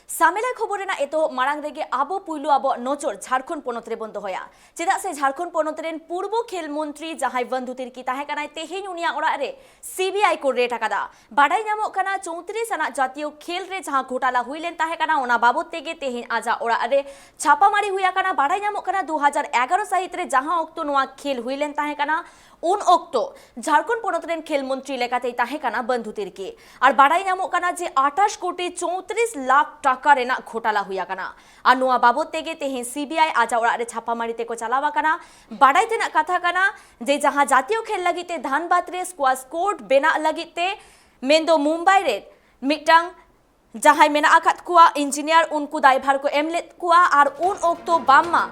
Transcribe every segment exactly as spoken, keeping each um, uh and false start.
ᱥᱟᱢᱮᱞᱟᱭ ᱠᱷᱚᱵᱚᱨ ᱨᱮᱱᱟᱜ ᱮᱛᱚᱦᱚᱵ ᱢᱟᱲᱟᱝ ᱨᱮᱜᱮ ᱟᱵᱚ ᱯᱩᱭᱞᱩ ᱟᱵᱚᱣᱟᱜ ᱱᱚᱡᱚᱨ ᱡᱷᱟᱲᱠᱷᱚᱸᱰ ᱯᱚᱱᱚᱛ ᱨᱮᱵᱚᱱ ᱫᱚᱦᱚᱭᱟ᱾ ᱪᱮᱫᱟᱜ ᱥᱮ ᱡᱷᱟᱲᱠᱷᱚᱸᱰ ᱯᱚᱱᱚᱛ ᱨᱮᱱ ᱯᱩᱨᱵᱚ ᱠᱷᱮᱞ ᱢᱚᱱᱛᱨᱤ ᱡᱟᱦᱟᱸᱭ ᱵᱚᱱᱫᱷᱩ ᱛᱤᱨᱠᱤ ᱛᱟᱦᱮᱸ ᱠᱟᱱᱟᱭ, ᱛᱮᱦᱮᱧ ᱩᱱᱤᱭᱟᱜ ᱚᱲᱟᱜ ᱨᱮ ᱥᱤ ᱵᱤ ᱟᱭ ᱠᱚ ᱨᱮᱰ ᱟᱠᱟᱫᱟ᱾ ᱵᱟᱰᱟᱭ ᱧᱟᱢᱚᱜ ᱠᱟᱱᱟ, ᱪᱳᱭᱛᱨᱤᱥ ᱟᱱᱟᱜ ᱡᱟᱛᱤᱭᱚ ᱠᱷᱮᱞ ᱨᱮ ᱡᱟᱦᱟᱸ ᱜᱷᱚᱴᱟᱞᱟ ᱦᱩᱭ ᱞᱮᱱ ᱛᱟᱦᱮᱸ ᱠᱟᱱᱟ, ᱚᱱᱟ ᱵᱟᱵᱚᱛ ᱛᱮᱜᱮ ᱛᱮᱦᱮᱧ ᱟᱡᱟᱜ ᱚᱲᱟᱜ ᱨᱮ ᱪᱷᱟᱯᱟᱢᱟᱨᱤ ᱦᱩᱭ ᱟᱠᱟᱱᱟ᱾ ᱵᱟᱰᱟᱭ ᱧᱟᱢᱚᱜ ᱠᱟᱱᱟ, ᱫᱩ ᱦᱟᱡᱟᱨ ᱮᱜᱟᱨᱚ ᱥᱟᱹᱦᱤᱛ ᱨᱮ ᱡᱟᱦᱟᱸ ᱚᱠᱛᱚ ᱱᱚᱣᱟ ᱠᱷᱮᱞ ᱦᱩᱭ ᱞᱮᱱ ᱛᱟᱦᱮᱸ ᱠᱟᱱᱟ, ᱩᱱ ᱚᱠᱛᱚ ᱡᱷᱟᱲᱠᱷᱚᱸᱰ ᱯᱚᱱᱚᱛ ᱨᱮᱱ ᱠᱷᱮᱞ ᱢᱚᱱᱛᱨᱤ ᱞᱮᱠᱟᱛᱮᱭ ᱛᱟᱦᱮᱸ ᱠᱟᱱᱟ ᱵᱚᱱᱫᱷᱩ ᱛᱤᱨᱠᱤ᱾ ᱟᱨ ᱵᱟᱰᱟᱭ ᱧᱟᱢᱚᱜ ᱠᱟᱱᱟ ᱡᱮ ᱟᱴᱷᱟᱥ ᱠᱳᱴᱤ ᱪᱳᱭᱛᱨᱤᱥ ᱞᱟᱠᱷ ᱴᱟᱠᱟ ᱨᱮᱱᱟᱜ ᱜᱷᱚᱴᱟᱞᱟ ᱦᱩᱭ ᱟᱠᱟᱱᱟ᱾ ᱟᱨ ᱱᱚᱣᱟ ᱵᱟᱵᱚᱛ ᱛᱮᱜᱮ ᱛᱮᱦᱮᱧ ᱥᱤ ᱵᱤ ᱟᱭ ᱟᱡᱟᱜ ᱚᱲᱟᱜ ᱨᱮ ᱪᱷᱟᱯᱟᱢᱟᱨᱤ ᱛᱮᱠᱚ ᱪᱟᱞᱟᱣ ᱟᱠᱟᱱᱟ᱾ ᱵᱟᱰᱟᱭ ᱛᱮᱱᱟᱜ ᱠᱟᱛᱷᱟ ᱠᱟᱱᱟ ᱡᱮ ᱡᱟᱦᱟᱸ ᱡᱟᱛᱤᱭᱚ ᱠᱷᱮᱞ ᱞᱟᱹᱜᱤᱫ ᱛᱮ ᱫᱷᱟᱱᱵᱟᱫᱽ ᱨᱮ ᱥᱠᱣᱟᱥ ᱠᱳᱨᱴ ᱵᱮᱱᱟᱜ ᱞᱟᱹᱜᱤᱫ ᱛᱮ, ᱢᱮᱱᱫᱚ ᱢᱩᱢᱵᱟᱭ ᱨᱮ ᱢᱤᱫᱴᱟᱝ ᱡᱟᱦᱟᱸᱭ ᱢᱮᱱᱟᱜ ᱟᱠᱟᱫ ᱠᱚᱣᱟ ᱤᱧᱡᱤᱱᱤᱭᱟᱨ, ᱩᱱᱠᱩ ᱫᱟᱭᱵᱷᱟᱨ ᱠᱚ ᱮᱢ ᱞᱮᱫ ᱠᱚᱣᱟ᱾ ᱟᱨ ᱩᱱ ᱚᱠᱛᱚ ᱵᱟᱝᱢᱟ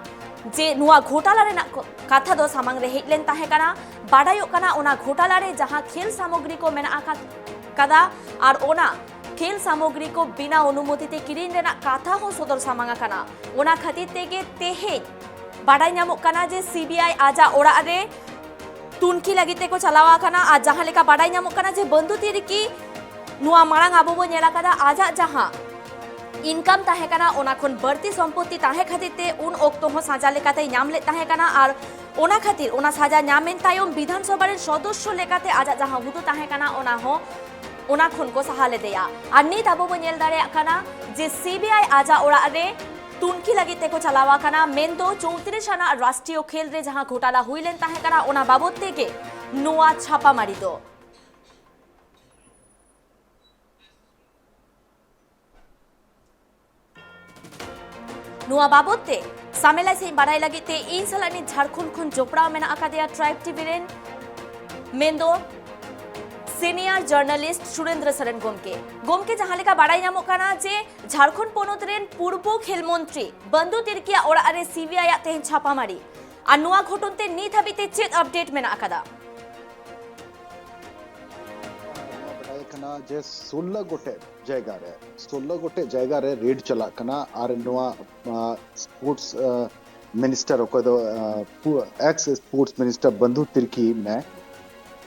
ᱡᱮ ᱱᱚᱣᱟ ᱜᱷᱚᱴᱟᱞᱟ ᱨᱮᱱᱟᱜ ᱠᱚ-, ᱠᱟᱛᱷᱟ ᱫᱚ ᱥᱟᱢᱟᱝ ᱨᱮ ᱦᱮᱡ ᱞᱮᱱ ᱛᱟᱦᱮᱸ ᱠᱟᱱᱟ᱾ ᱵᱟᱰᱟᱭᱚᱜ ᱠᱟᱱᱟ, ᱚᱱᱟ ᱜᱷᱚᱴᱟᱞᱟ ᱨᱮ ᱡᱟᱦᱟᱸ ᱠᱷᱮᱞ ᱥᱟᱢᱚᱜᱨᱤ ᱠᱚ ᱢᱮᱱᱟᱜ ᱟᱠᱟᱫ ᱠᱟᱫᱟ, ᱟᱨ ᱚᱱᱟ ᱠᱷᱮᱞ ᱥᱟᱢᱚᱜᱨᱤ ᱠᱚ ᱵᱤᱱᱟ ᱚᱱᱩᱢᱚᱛᱤ ᱛᱮ ᱠᱤᱨᱤᱧ ᱨᱮᱱᱟᱜ ᱠᱟᱛᱷᱟ ᱦᱚᱸ ᱥᱚᱫᱚᱨ ᱥᱟᱢᱟᱝ ᱟᱠᱟᱱᱟ᱾ ᱚᱱᱟ ᱠᱷᱟᱹᱛᱤᱨ ᱛᱮᱜᱮ ᱛᱮᱦᱮᱧ ᱵᱟᱰᱟᱭ ᱧᱟᱢᱚᱜ ᱠᱟᱱᱟ ᱡᱮ ᱥᱤ ᱵᱤ ᱟᱭ ᱟᱡᱟᱜ ᱚᱲᱟᱜ ᱨᱮ ᱛᱩᱱᱠᱷᱤ ᱞᱟᱹᱜᱤᱫ ᱛᱮᱠᱚ ᱪᱟᱞᱟᱣ ᱟᱠᱟᱱᱟ᱾ ᱟᱨ ᱡᱟᱦᱟᱸ ᱞᱮᱠᱟ ᱵᱟᱰᱟᱭ ᱧᱟᱢᱚᱜ ᱠᱟᱱᱟ ᱡᱮ ᱵᱚᱱᱫᱷᱩ ᱛᱤᱨᱠᱤ ᱱᱚᱣᱟ ᱢᱟᱲᱟᱝ ᱟᱵᱚ ᱵᱚ ᱧᱮᱞ ᱟᱠᱟᱫᱟ, ᱟᱡᱟᱜ ᱡᱟᱦᱟᱸ ᱤᱱᱠᱟᱢ ᱛᱟᱦᱮᱸ ᱠᱟᱱᱟ, ᱚᱱᱟ ᱠᱷᱚᱱ ᱵᱟᱹᱲᱛᱤ ᱥᱚᱢᱯᱚᱛᱛᱤ ᱛᱟᱦᱮᱸ ᱠᱷᱟᱹᱛᱤᱨ ᱛᱮ ᱩᱱ ᱚᱠᱛᱚ ᱦᱚᱸ ᱥᱟᱡᱟ ᱞᱮᱠᱟᱛᱮᱭ ᱧᱟᱢ ᱞᱮᱫ ᱛᱟᱦᱮᱸ ᱠᱟᱱᱟ᱾ ᱟᱨ ᱚᱱᱟ ᱠᱷᱟᱹᱛᱤᱨ ᱚᱱᱟ ᱥᱟᱡᱟ ᱧᱟᱢᱮᱱ ᱛᱟᱭᱚᱢ ᱵᱤᱫᱷᱟᱱ ᱥᱚᱵᱷᱟ ᱨᱮᱱ ᱥᱚᱫᱚᱥᱥᱚ ᱞᱮᱠᱟᱛᱮ ᱟᱡᱟᱜ ᱡᱟᱦᱟᱸ ᱦᱩᱫᱟᱹ ᱛᱟᱦᱮᱸ ᱠᱟᱱᱟ, ᱚᱱᱟ ᱦᱚᱸ, ᱚᱱᱟ ᱠᱷᱚᱱ ᱠᱚ ᱥᱟᱦᱟ ᱞᱮᱫᱮᱭᱟ᱾ ᱟᱨ ᱱᱤᱛ ᱟᱵᱚ ᱵᱚ ᱧᱮᱞ ᱫᱟᱲᱮᱭᱟᱜ ᱠᱟᱱᱟ ᱡᱮ ᱥᱤ ᱵᱤ ᱟᱭ ᱟᱡᱟᱜ ᱚᱲᱟᱜ ᱨᱮ ᱛᱩᱱᱠᱷᱤ ᱞᱟᱹᱜᱤᱫ ᱛᱮᱠᱚ ᱪᱟᱞᱟᱣ ᱟᱠᱟᱱᱟ, ᱢᱮᱱᱫᱚ ᱪᱳᱭᱛᱨᱤᱥ ᱟᱱᱟᱜ ᱨᱟᱥᱴᱨᱤᱭᱚ ᱠᱷᱮᱞ ᱨᱮ ᱡᱟᱦᱟᱸ ᱜᱷᱚᱴᱟᱞᱟ ᱦᱩᱭ ᱞᱮᱱ ᱛᱟᱦᱮᱸ ᱠᱟᱱᱟ, ᱚᱱᱟ ᱵᱟᱵᱚᱛ ᱛᱮᱜᱮ ᱱᱚᱣᱟ ᱪᱷᱟᱯᱟᱢᱟᱨᱤ ᱫᱚ᱾ ᱱᱚᱣᱟ ᱵᱟᱵᱚᱛ ᱛᱮ ᱥᱟᱢᱮᱞᱟᱭ ᱥᱮᱫ ᱵᱟᱰᱟᱭ ᱞᱟᱹᱜᱤᱫ ᱛᱮ ᱤᱧ ᱥᱟᱞᱟᱜ ᱱᱤᱛ ᱡᱷᱟᱲᱠᱷᱚᱸᱰ ᱠᱷᱚᱱ ᱡᱚᱯᱲᱟᱣ ᱢᱮᱱᱟᱜ ᱟᱠᱟᱫᱮᱭᱟ ᱴᱨᱟᱭᱤᱵᱽ ᱴᱤ ᱵᱷᱤ ᱨᱮᱱ, ᱢᱮᱱᱫᱚ ᱥᱤᱱᱤᱭᱟᱨ ᱡᱟᱨᱱᱟᱞᱤᱥᱴ ᱥᱩᱨᱮᱱᱫᱨᱚ ᱥᱚᱨᱮᱱ ᱜᱚᱢᱠᱮ᱾ ᱜᱚᱢᱠᱮ, ᱡᱟᱦᱟᱸ ᱞᱮᱠᱟ ᱵᱟᱰᱟᱭ ᱧᱟᱢᱚᱜ ᱠᱟᱱᱟ ᱡᱮ ᱡᱷᱟᱲᱠᱷᱚᱸᱰ ᱯᱚᱱᱚᱛ ᱨᱮᱱ ᱯᱩᱨᱵᱚ ᱠᱷᱮᱞ ᱢᱚᱱᱛᱨᱤ ᱵᱚᱱᱫᱷᱩ ᱛᱤᱨᱠᱤᱭᱟᱜ ᱚᱲᱟᱜ ᱨᱮ ᱥᱤ ᱵᱤ ᱟᱭ ᱟᱜ ᱛᱮᱦᱮᱧ ᱪᱷᱟᱯᱟᱢᱟᱨᱤ, ᱟᱨ ᱱᱚᱣᱟ ᱜᱷᱚᱴᱚᱱ ᱛᱮ ᱱᱤᱛ ᱦᱟᱹᱵᱤᱡ ᱛᱮ ᱪᱮᱫ ᱟᱯᱰᱮᱴ ᱢᱮᱱᱟᱜ ᱟᱠᱟᱫᱟ? ᱱᱚᱣᱟ ᱵᱟᱰᱟᱭ ᱠᱟᱱᱟ ᱡᱮ ᱥᱳᱞᱞᱳ ᱜᱚᱴᱮᱡ ᱡᱟᱭᱜᱟ ᱨᱮ, ᱥᱳᱞᱞᱳ ᱜᱚᱴᱮᱡ ᱡᱟᱭᱜᱟ ᱨᱮ ᱨᱮᱰ ᱪᱟᱞᱟᱜ ᱠᱟᱱᱟ᱾ ᱟᱨ ᱱᱚᱣᱟ, ᱟᱸ, ᱥᱯᱳᱨᱴᱥ, ᱟᱸ, ᱢᱤᱱᱤᱥᱴᱟᱨ, ᱚᱠᱚᱭ ᱫᱚ, ᱟᱸ, ᱯᱩ-, ᱮᱠᱥ ᱥᱯᱳᱨᱴᱥ ᱢᱤᱱᱤᱥᱴᱟᱨ ᱵᱚᱱᱫᱷᱩ ᱛᱤᱨᱠᱤ ᱢᱮᱱᱟᱭ,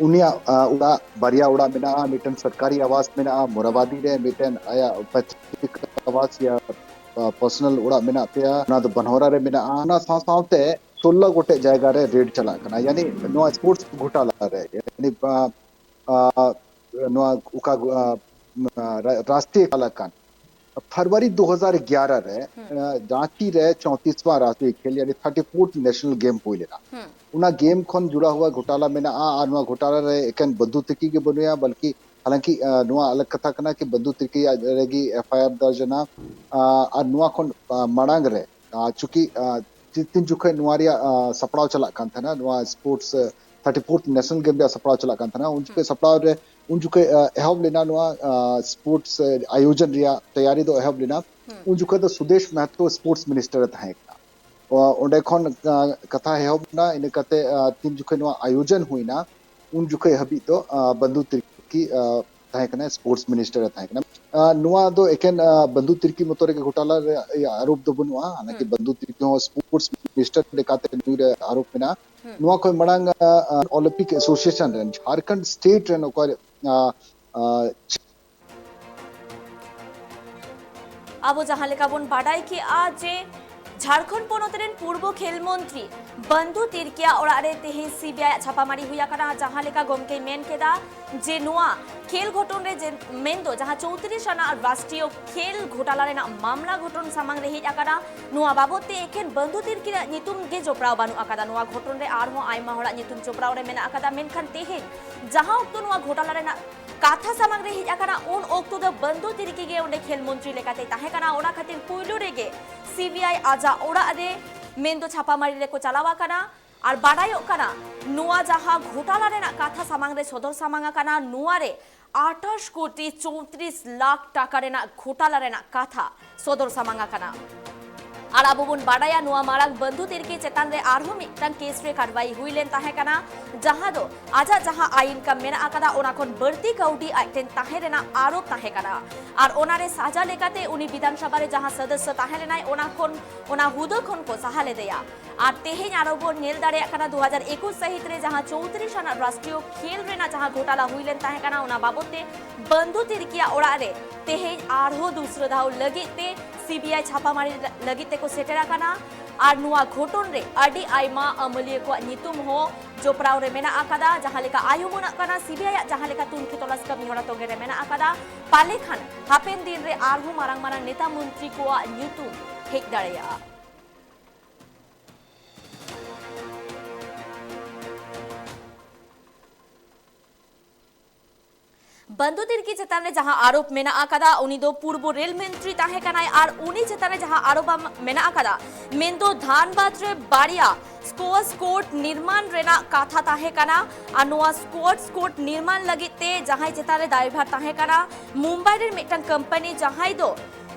ᱩᱱᱤᱭᱟᱜ ᱚᱲᱟᱜ, ᱵᱟᱨᱭᱟ ᱚᱲᱟᱜ ᱢᱮᱱᱟᱜᱼᱟ᱾ ᱢᱤᱫᱴᱮᱱ ᱥᱚᱨᱠᱟᱨᱤ ᱟᱵᱟᱥ ᱢᱮᱱᱟᱜᱼᱟ ᱢᱚᱨᱟᱵᱟᱫᱤ ᱨᱮ, ᱢᱤᱫᱴᱮᱱ ᱟᱭᱟᱜ ᱯᱟᱪᱤᱠ ᱟᱵᱟᱥ ᱭᱟ ᱯᱟᱨᱥᱚᱱᱟᱞ ᱚᱲᱟᱜ ᱢᱮᱱᱟᱜ ᱛᱟᱭᱟ, ᱚᱱᱟ ᱫᱚ ᱵᱟᱱᱦᱚᱨᱟ ᱨᱮ ᱢᱮᱱᱟᱜᱼᱟ᱾ ᱚᱱᱟ ᱥᱟᱶ ᱥᱟᱶᱛᱮ ᱥᱳᱞᱞᱳ ᱜᱚᱴᱮᱡ ᱡᱟᱭᱜᱟ ᱨᱮ ᱨᱮᱰ ᱪᱟᱞᱟᱜ ᱠᱟᱱᱟ, ᱭᱟᱱᱤ ᱱᱚᱣᱟ ᱥᱯᱳᱨᱴᱥ ᱜᱷᱚᱴᱟᱞᱟ ᱨᱮ, ᱭᱟᱱᱤ ᱱᱚᱣᱟ ᱚᱠᱟ ᱨᱟᱥᱴᱨᱤᱭᱚ ᱠᱷᱮᱞ ᱟᱠᱟᱱ ᱯᱷᱮᱵᱽᱨᱩᱣᱟᱨᱤ ᱫᱩ ᱦᱟᱡᱟᱨ ᱮᱜᱟᱨᱚ ᱨᱮ ᱨᱟᱸᱪᱤ ᱨᱮ ᱪᱳᱭᱛᱨᱤᱥ ᱣᱟ ᱨᱟᱥᱴᱨᱤᱭᱚ ᱠᱷᱮᱞ, ᱭᱟᱱᱤ ᱛᱷᱟᱨᱴᱤ ᱯᱷᱳᱨᱛᱷ ᱱᱮᱥᱱᱟᱞ ᱜᱮᱢ ᱦᱩᱭ ᱞᱮᱱᱟ᱾ ᱚᱱᱟ ᱜᱮᱢ ᱠᱷᱚᱱ ᱡᱩᱲᱟ ᱦᱩᱣᱟ ᱜᱷᱚᱴᱟᱞᱟ ᱢᱮᱱᱟᱜᱼᱟ ᱟᱨ ᱱᱚᱣᱟ ᱜᱷᱚᱴᱟᱞᱟ ᱨᱮ ᱮᱠᱮᱱ ᱵᱟᱹᱫᱷᱩ ᱛᱤᱨᱠᱤ ᱜᱮ ᱵᱟᱹᱱᱩᱭᱟ, ᱵᱚᱞᱠᱤ ᱦᱟᱞᱟᱝᱠᱤ ᱱᱚᱣᱟ ᱟᱞᱟᱜᱽ ᱠᱟᱛᱷᱟ ᱠᱟᱱᱟ ᱠᱤ ᱵᱟᱹᱫᱷᱩ ᱛᱤᱨᱠᱤᱭᱟᱜ ᱨᱮᱜᱮ ᱮᱯᱷ ᱟᱭ ᱟᱨ ᱫᱚᱨᱡᱽ ᱮᱱᱟ᱾ ᱟᱨ ᱱᱚᱣᱟ ᱠᱷᱚᱱ ᱢᱟᱲᱟᱝ ᱨᱮ ᱪᱩᱸᱠᱤ ᱛᱤᱱ ᱡᱚᱠᱷᱚᱱ ᱱᱚᱣᱟ ᱨᱮᱭᱟᱜ ᱥᱟᱯᱲᱟᱣ ᱪᱟᱞᱟᱜ ᱠᱟᱱ ᱛᱟᱦᱮᱱᱟ, ᱱᱚᱣᱟ ᱥᱯᱳᱨᱴᱥ ᱛᱷᱟᱨᱴᱤ ᱯᱷᱳᱨᱛᱷ ᱱᱮᱥᱱᱟᱞ ᱜᱮᱢ ᱨᱮᱭᱟᱜ ᱥᱟᱯᱲᱟᱣ ᱪᱟᱞᱟᱜ ᱠᱟᱱ ᱛᱟᱦᱮᱱᱟ, ᱩᱱ ᱡᱚᱠᱷᱚᱱ ᱥᱟᱯᱲᱟᱣ ᱨᱮ ᱩᱱ ᱡᱚᱠᱷᱚᱱ ᱮᱦᱚᱵ ᱞᱮᱱᱟ ᱱᱚᱣᱟ ᱥᱯᱳᱨᱴᱥ ᱟᱭᱳᱡᱚᱱ ᱨᱮᱭᱟᱜ ᱛᱮᱭᱟᱨᱤ ᱫᱚ ᱮᱦᱚᱵ ᱞᱮᱱᱟ᱾ ᱩᱱ ᱡᱚᱠᱷᱚᱱ ᱫᱚ ᱥᱩᱫᱮᱥ ᱢᱟᱦᱟᱛᱚ ᱥᱯᱳᱨᱴᱥ ᱢᱤᱱᱤᱥᱴᱟᱨ ᱮ ᱛᱟᱦᱮᱸ ᱠᱟᱱᱟ᱾ ᱚᱸᱰᱮ ᱠᱷᱚᱱ ᱠᱟᱛᱷᱟ ᱮᱦᱚᱵ ᱮᱱᱟ᱾ ᱤᱱᱟᱹ ᱠᱟᱛᱮ ᱛᱤᱱ ᱡᱚᱠᱷᱚᱱ ᱱᱚᱣᱟ ᱟᱭᱳᱡᱚᱱ ᱦᱩᱭᱱᱟ, ᱩᱱ ᱡᱚᱠᱷᱚᱱ ᱦᱟᱹᱵᱤᱡ ᱫᱚ ᱵᱟᱱᱫᱩ ᱛᱤᱨᱠᱤ ᱛᱟᱦᱮᱸ ᱠᱟᱱᱟ, ᱥᱯᱳᱨᱴᱥ ᱢᱤᱱᱤᱥᱴᱟᱨ ᱮ ᱛᱟᱦᱮᱸ ᱠᱟᱱᱟ᱾ ᱱᱚᱣᱟ ᱫᱚ ᱮᱠᱮᱱ ᱵᱟᱱᱫᱩ ᱛᱤᱨᱠᱤ ᱢᱚᱛᱚ ᱨᱮᱜᱮ ᱜᱷᱚᱴᱟᱞᱟ ᱨᱮᱭᱟᱜ ᱟᱨᱳᱯ ᱫᱚ ᱵᱟᱹᱱᱩᱜᱼᱟ, ᱦᱟᱞᱟᱝᱠᱤ ᱵᱟᱱᱫᱩ ᱛᱤᱨᱠᱤ ᱦᱚᱸ ᱥᱯᱳᱨᱴᱥ ᱢᱤᱱᱤᱥᱴᱟᱨ ᱞᱮᱠᱟᱛᱮ ᱱᱩᱭ ᱨᱮ ᱟᱨᱳᱯ ᱢᱮᱱᱟᱜᱼᱟ᱾ ᱱᱚᱣᱟ ᱠᱷᱚᱱ ᱢᱟᱲᱟᱝ ᱚᱞᱤᱢᱯᱤᱠ ᱮᱥᱳᱥᱤᱭᱮᱥᱚᱱ ᱨᱮᱱ ᱡᱷᱟᱲᱠᱷᱚᱸᱰ ᱥᱴᱮᱴ ᱨᱮᱱ ᱚᱠᱚᱭ ᱟᱵᱚ ᱡᱟᱦᱟᱸ ᱞᱮᱠᱟ ᱵᱚᱱ ᱵᱟᱰᱟᱭ ᱠᱮᱜᱼᱟ ᱡᱮ ᱡᱷᱟᱲᱠᱷᱚᱸᱰ ᱯᱚᱱᱚᱛ ᱨᱮᱱ ᱯᱩᱨᱵᱚ ᱠᱷᱮᱞ ᱢᱚᱱᱛᱨᱤ ᱵᱟᱱᱫᱩ ᱛᱤᱨᱠᱤᱭᱟᱜ ᱚᱲᱟᱜ ᱨᱮ ᱛᱮᱦᱮᱧ ᱥᱤᱵᱤᱟᱭ ᱟᱜ ᱪᱷᱟᱯᱟᱢᱟᱨᱤ ᱦᱩᱭ ᱟᱠᱟᱱᱟ᱾ ᱡᱟᱦᱟᱸ ᱞᱮᱠᱟ ᱜᱚᱢᱠᱮᱭ ᱢᱮᱱ ᱠᱮᱫᱟ ᱡᱮ ᱱᱚᱣᱟ ᱠᱷᱮᱞ ᱜᱷᱚᱴᱚᱱ ᱨᱮ ᱢᱮᱱᱫᱚ ᱡᱟᱦᱟᱸ ᱪᱳᱭᱛᱨᱤᱥ ᱟᱱᱟᱜ ᱨᱟᱥᱴᱨᱤᱭᱚ ᱠᱷᱮᱞ ᱜᱷᱚᱴᱟᱞᱟ ᱨᱮᱱᱟᱜ ᱢᱟᱢᱞᱟ ᱜᱷᱚᱴᱚᱱ ᱥᱟᱢᱟᱝ ᱨᱮ ᱦᱮᱡ ᱟᱠᱟᱱᱟ, ᱱᱚᱣᱟ ᱵᱟᱵᱚᱛ ᱛᱮ ᱮᱠᱷᱮᱱ ᱵᱟᱱᱫᱩ ᱛᱤᱨᱠᱤᱭᱟᱜ ᱧᱩᱛᱩᱢ ᱜᱮ ᱡᱚᱯᱲᱟᱣ ᱵᱟᱹᱱᱩᱜ ᱟᱠᱟᱫᱟ᱾ ᱱᱚᱣᱟ ᱜᱷᱚᱴᱚᱱ ᱨᱮ ᱟᱨᱦᱚᱸ ᱟᱭᱢᱟ ᱦᱚᱲᱟᱜ ᱧᱩᱛᱩᱢ ᱡᱚᱯᱲᱟᱣ ᱨᱮ ᱢᱮᱱᱟᱜ ᱟᱠᱟᱫᱟ, ᱢᱮᱱᱠᱷᱟᱱ ᱛᱮᱦᱮᱧ ᱡᱟᱦᱟᱸ ᱚᱠᱛᱚ ᱱᱚᱣᱟ ᱜᱷᱚᱴᱟᱞᱟ ᱨᱮᱱᱟᱜ ᱠᱟᱛᱷᱟ ᱥᱟᱢᱟᱝ ᱨᱮ ᱦᱮᱡ ᱟᱠᱟᱱᱟ, ᱩᱱ ᱚᱠᱛᱚ ᱫᱚ ᱵᱟᱱᱫᱩ ᱛᱤᱨᱠᱤ ᱜᱮ ᱚᱸᱰᱮ ᱠᱷᱮᱞ ᱢᱚᱱᱛᱨᱤ ᱞᱮᱠᱟᱛᱮᱭ ᱛᱟᱦᱮᱸ ᱠᱟᱱᱟ᱾ ᱚᱱᱟ ᱠᱷᱟᱹᱛᱤᱨ ᱯᱩᱭᱞᱩ ᱨᱮᱜᱮ ᱥᱤᱵᱤᱟᱭ ᱟᱡᱟᱜ ᱚᱲᱟᱜ ᱨᱮ ᱢᱮᱱᱫᱚ ᱪᱷᱟᱯᱟᱢᱟᱨᱤ ᱨᱮᱠᱚ ᱪᱟᱞᱟᱣ ᱟᱠᱟᱱᱟ᱾ ᱟᱨ ᱵᱟᱰᱟᱭᱚᱜ ᱠᱟᱱᱟ, ᱱᱚᱣᱟ ᱡᱟᱦᱟᱸ ᱜᱷᱚᱴᱟᱞᱟ ᱨᱮᱱᱟᱜ ᱠᱟᱛᱷᱟ ᱥᱟᱢᱟᱝ ᱨᱮ ᱥᱚᱫᱚᱨ ᱥᱟᱢᱟᱝ ᱟᱠᱟᱱᱟ, ᱱᱚᱣᱟ ᱨᱮ ᱟᱴᱷᱟᱥ ᱠᱳᱴᱤ ᱪᱳᱭᱛᱨᱤᱥ ᱞᱟᱠᱷ ᱴᱟᱠᱟ ᱨᱮᱱᱟᱜ ᱜᱷᱚᱴᱟᱞᱟ ᱨᱮᱱᱟᱜ ᱠᱟᱛᱷᱟ ᱥᱚᱫᱚᱨ ᱥᱟᱢᱟᱝ ᱟᱠᱟᱱᱟ᱾ ᱟᱨ ᱟᱵᱚ ᱵᱚᱱ ᱵᱟᱰᱟᱭᱟ, ᱱᱚᱣᱟ ᱢᱟᱲᱟᱝ ᱵᱟᱱᱫᱷᱩ ᱛᱤᱨᱠᱤ ᱪᱮᱛᱟᱱ ᱨᱮ ᱟᱨᱦᱚᱸ ᱢᱤᱫᱴᱟᱝ ᱠᱮᱥ ᱨᱮ ᱠᱟᱨᱣᱟᱭ ᱦᱩᱭ ᱞᱮᱱ ᱛᱟᱦᱮᱸ ᱠᱟᱱᱟ, ᱡᱟᱦᱟᱸ ᱫᱚ ᱟᱡᱟᱜ ᱡᱟᱦᱟᱸ ᱟᱭ ᱤᱱᱠᱟᱢ ᱢᱮᱱᱟᱜ ᱟᱠᱟᱫᱟ, ᱚᱱᱟ ᱠᱷᱚᱱ ᱵᱟᱹᱲᱛᱤ ᱠᱟᱹᱣᱰᱤ ᱟᱡ ᱴᱷᱮᱱ ᱛᱟᱦᱮᱸ ᱨᱮᱱᱟᱜ ᱟᱨᱳᱯ ᱛᱟᱦᱮᱸ ᱠᱟᱱᱟ᱾ ᱟᱨ ᱚᱱᱟ ᱨᱮ ᱥᱟᱡᱟ ᱞᱮᱠᱟᱛᱮ ᱩᱱᱤ ᱵᱤᱫᱷᱟᱱ ᱥᱚᱵᱷᱟ ᱨᱮ ᱡᱟᱦᱟᱸ ᱥᱚᱫᱚᱥᱥᱚ ᱛᱟᱦᱮᱸ ᱞᱮᱱᱟᱭ, ᱚᱱᱟ ᱠᱷᱚᱱ, ᱚᱱᱟ ᱦᱩᱫᱟᱹ ᱠᱷᱚᱱ ᱠᱚ ᱥᱟᱦᱟ ᱞᱮᱫᱮᱭᱟ᱾ ᱟᱨ ᱛᱮᱦᱮᱧ ᱟᱨᱚ ᱵᱚᱱ ᱧᱮᱞ ᱫᱟᱲᱮᱭᱟᱜ ᱠᱟᱱᱟ, ᱫᱩ ᱦᱟᱡᱟᱨ ᱮᱠᱩᱥ ᱥᱟᱹᱦᱤᱛ ᱨᱮ ᱡᱟᱦᱟᱸ ᱪᱳᱭᱛᱨᱤᱥ ᱟᱱᱟᱜ ᱨᱟᱥᱴᱨᱤᱭᱚ ᱠᱷᱮᱞ ᱨᱮᱱᱟᱜ ᱡᱟᱦᱟᱸ ᱜᱷᱚᱴᱟᱞᱟ ᱦᱩᱭ ᱞᱮᱱ ᱛᱟᱦᱮᱸ ᱠᱟᱱᱟ, ᱚᱱᱟ ᱵᱟᱵᱚᱛ ᱛᱮ ᱵᱟᱱᱫᱷᱩ ᱛᱤᱨᱠᱤᱭᱟᱜ ᱚᱲᱟᱜ ᱨᱮ ᱛᱮᱦᱮᱧ ᱟᱨᱦᱚᱸ ᱫᱩᱥᱨᱟᱹ ᱫᱷᱟᱣ ᱞᱟᱹᱜᱤᱫ ᱛᱮ ᱥᱤᱵᱤᱟᱭ ᱪᱷᱟᱯᱟᱢᱟᱨᱤ ᱞᱟᱹᱜᱤᱫ ᱛᱮᱠᱚ ᱥᱮᱴᱮᱨ ᱟᱠᱟᱱᱟ᱾ ᱟᱨ ᱱᱚᱣᱟ ᱜᱷᱚᱴᱚᱱ ᱨᱮ ᱟᱹᱰᱤ ᱟᱭᱢᱟ ᱟᱹᱢᱟᱹᱞᱤᱭᱟᱹ ᱠᱚᱣᱟᱜ ᱧᱩᱛᱩᱢ ᱦᱚᱸ ᱡᱚᱯᱲᱟᱣ ᱨᱮ ᱢᱮᱱᱟᱜ ᱟᱠᱟᱫᱟ᱾ ᱡᱟᱦᱟᱸ ᱞᱮᱠᱟ ᱟᱭᱩᱢᱟᱹᱱᱟᱜ ᱠᱟᱱᱟ, ᱥᱤᱵᱤᱟᱭ ᱟᱜ ᱡᱟᱦᱟᱸ ᱞᱮᱠᱟ ᱛᱩᱱᱠᱷᱤ ᱛᱚᱞᱟᱥ ᱠᱟᱹᱢᱤ ᱦᱚᱨᱟ ᱛᱚᱸᱜᱮ ᱨᱮ ᱢᱮᱱᱟᱜ ᱟᱠᱟᱫᱟ, ᱯᱟᱞᱮ ᱠᱷᱟᱱ ᱦᱟᱯᱮᱱ ᱫᱤᱱ ᱨᱮ ᱟᱨᱦᱚᱸ ᱢᱟᱨᱟᱝ ᱢᱟᱨᱟᱝ ᱱᱮᱛᱟ ᱢᱚᱱᱛᱨᱤ ᱠᱚᱣᱟᱜ ᱧᱩᱛᱩᱢ ᱦᱮᱡ ᱫᱟᱲᱮᱭᱟᱜᱼᱟ᱾ ᱵᱟᱱᱫᱷᱩ ᱛᱤᱨᱠᱤ ᱪᱮᱛᱟᱱ ᱨᱮ ᱡᱟᱦᱟᱸ ᱟᱨᱳᱯ ᱢᱮᱱᱟᱜ ᱟᱠᱟᱫᱟ, ᱩᱱᱤ ᱫᱚ ᱯᱩᱨᱵᱚ ᱨᱮᱞ ᱢᱚᱱᱛᱨᱤ ᱛᱟᱦᱮᱸ ᱠᱟᱱᱟᱭ᱾ ᱟᱨ ᱩᱱᱤ ᱪᱮᱛᱟᱱ ᱨᱮ ᱡᱟᱦᱟᱸ ᱟᱨᱳᱯ ᱟᱢ-, ᱢᱮᱱᱟᱜ ᱟᱠᱟᱫᱟ, ᱢᱮᱱᱫᱚ ᱫᱷᱟᱱᱵᱟᱫᱽ ᱨᱮ ᱵᱟᱨᱭᱟ ᱥᱠᱚᱣᱟᱥ ᱠᱳᱨᱴ ᱱᱤᱨᱢᱟᱱ ᱨᱮᱱᱟᱜ ᱠᱟᱛᱷᱟ ᱛᱟᱦᱮᱸ ᱠᱟᱱᱟ᱾ ᱟᱨ ᱱᱚᱣᱟ ᱥᱠᱚᱣᱟᱥ ᱠᱳᱨᱴ ᱱᱤᱨᱢᱟᱱ ᱞᱟᱹᱜᱤᱫ ᱛᱮ ᱡᱟᱦᱟᱸᱭ ᱪᱮᱛᱟᱱ ᱨᱮ ᱫᱟᱭᱵᱷᱟᱨ ᱛᱟᱦᱮᱸ ᱠᱟᱱᱟ ᱢᱩᱢᱵᱟᱭ ᱨᱮᱱ ᱢᱤᱫᱴᱟᱝ ᱠᱳᱢᱯᱟᱱᱤ, ᱡᱟᱦᱟᱸᱭ ᱫᱚ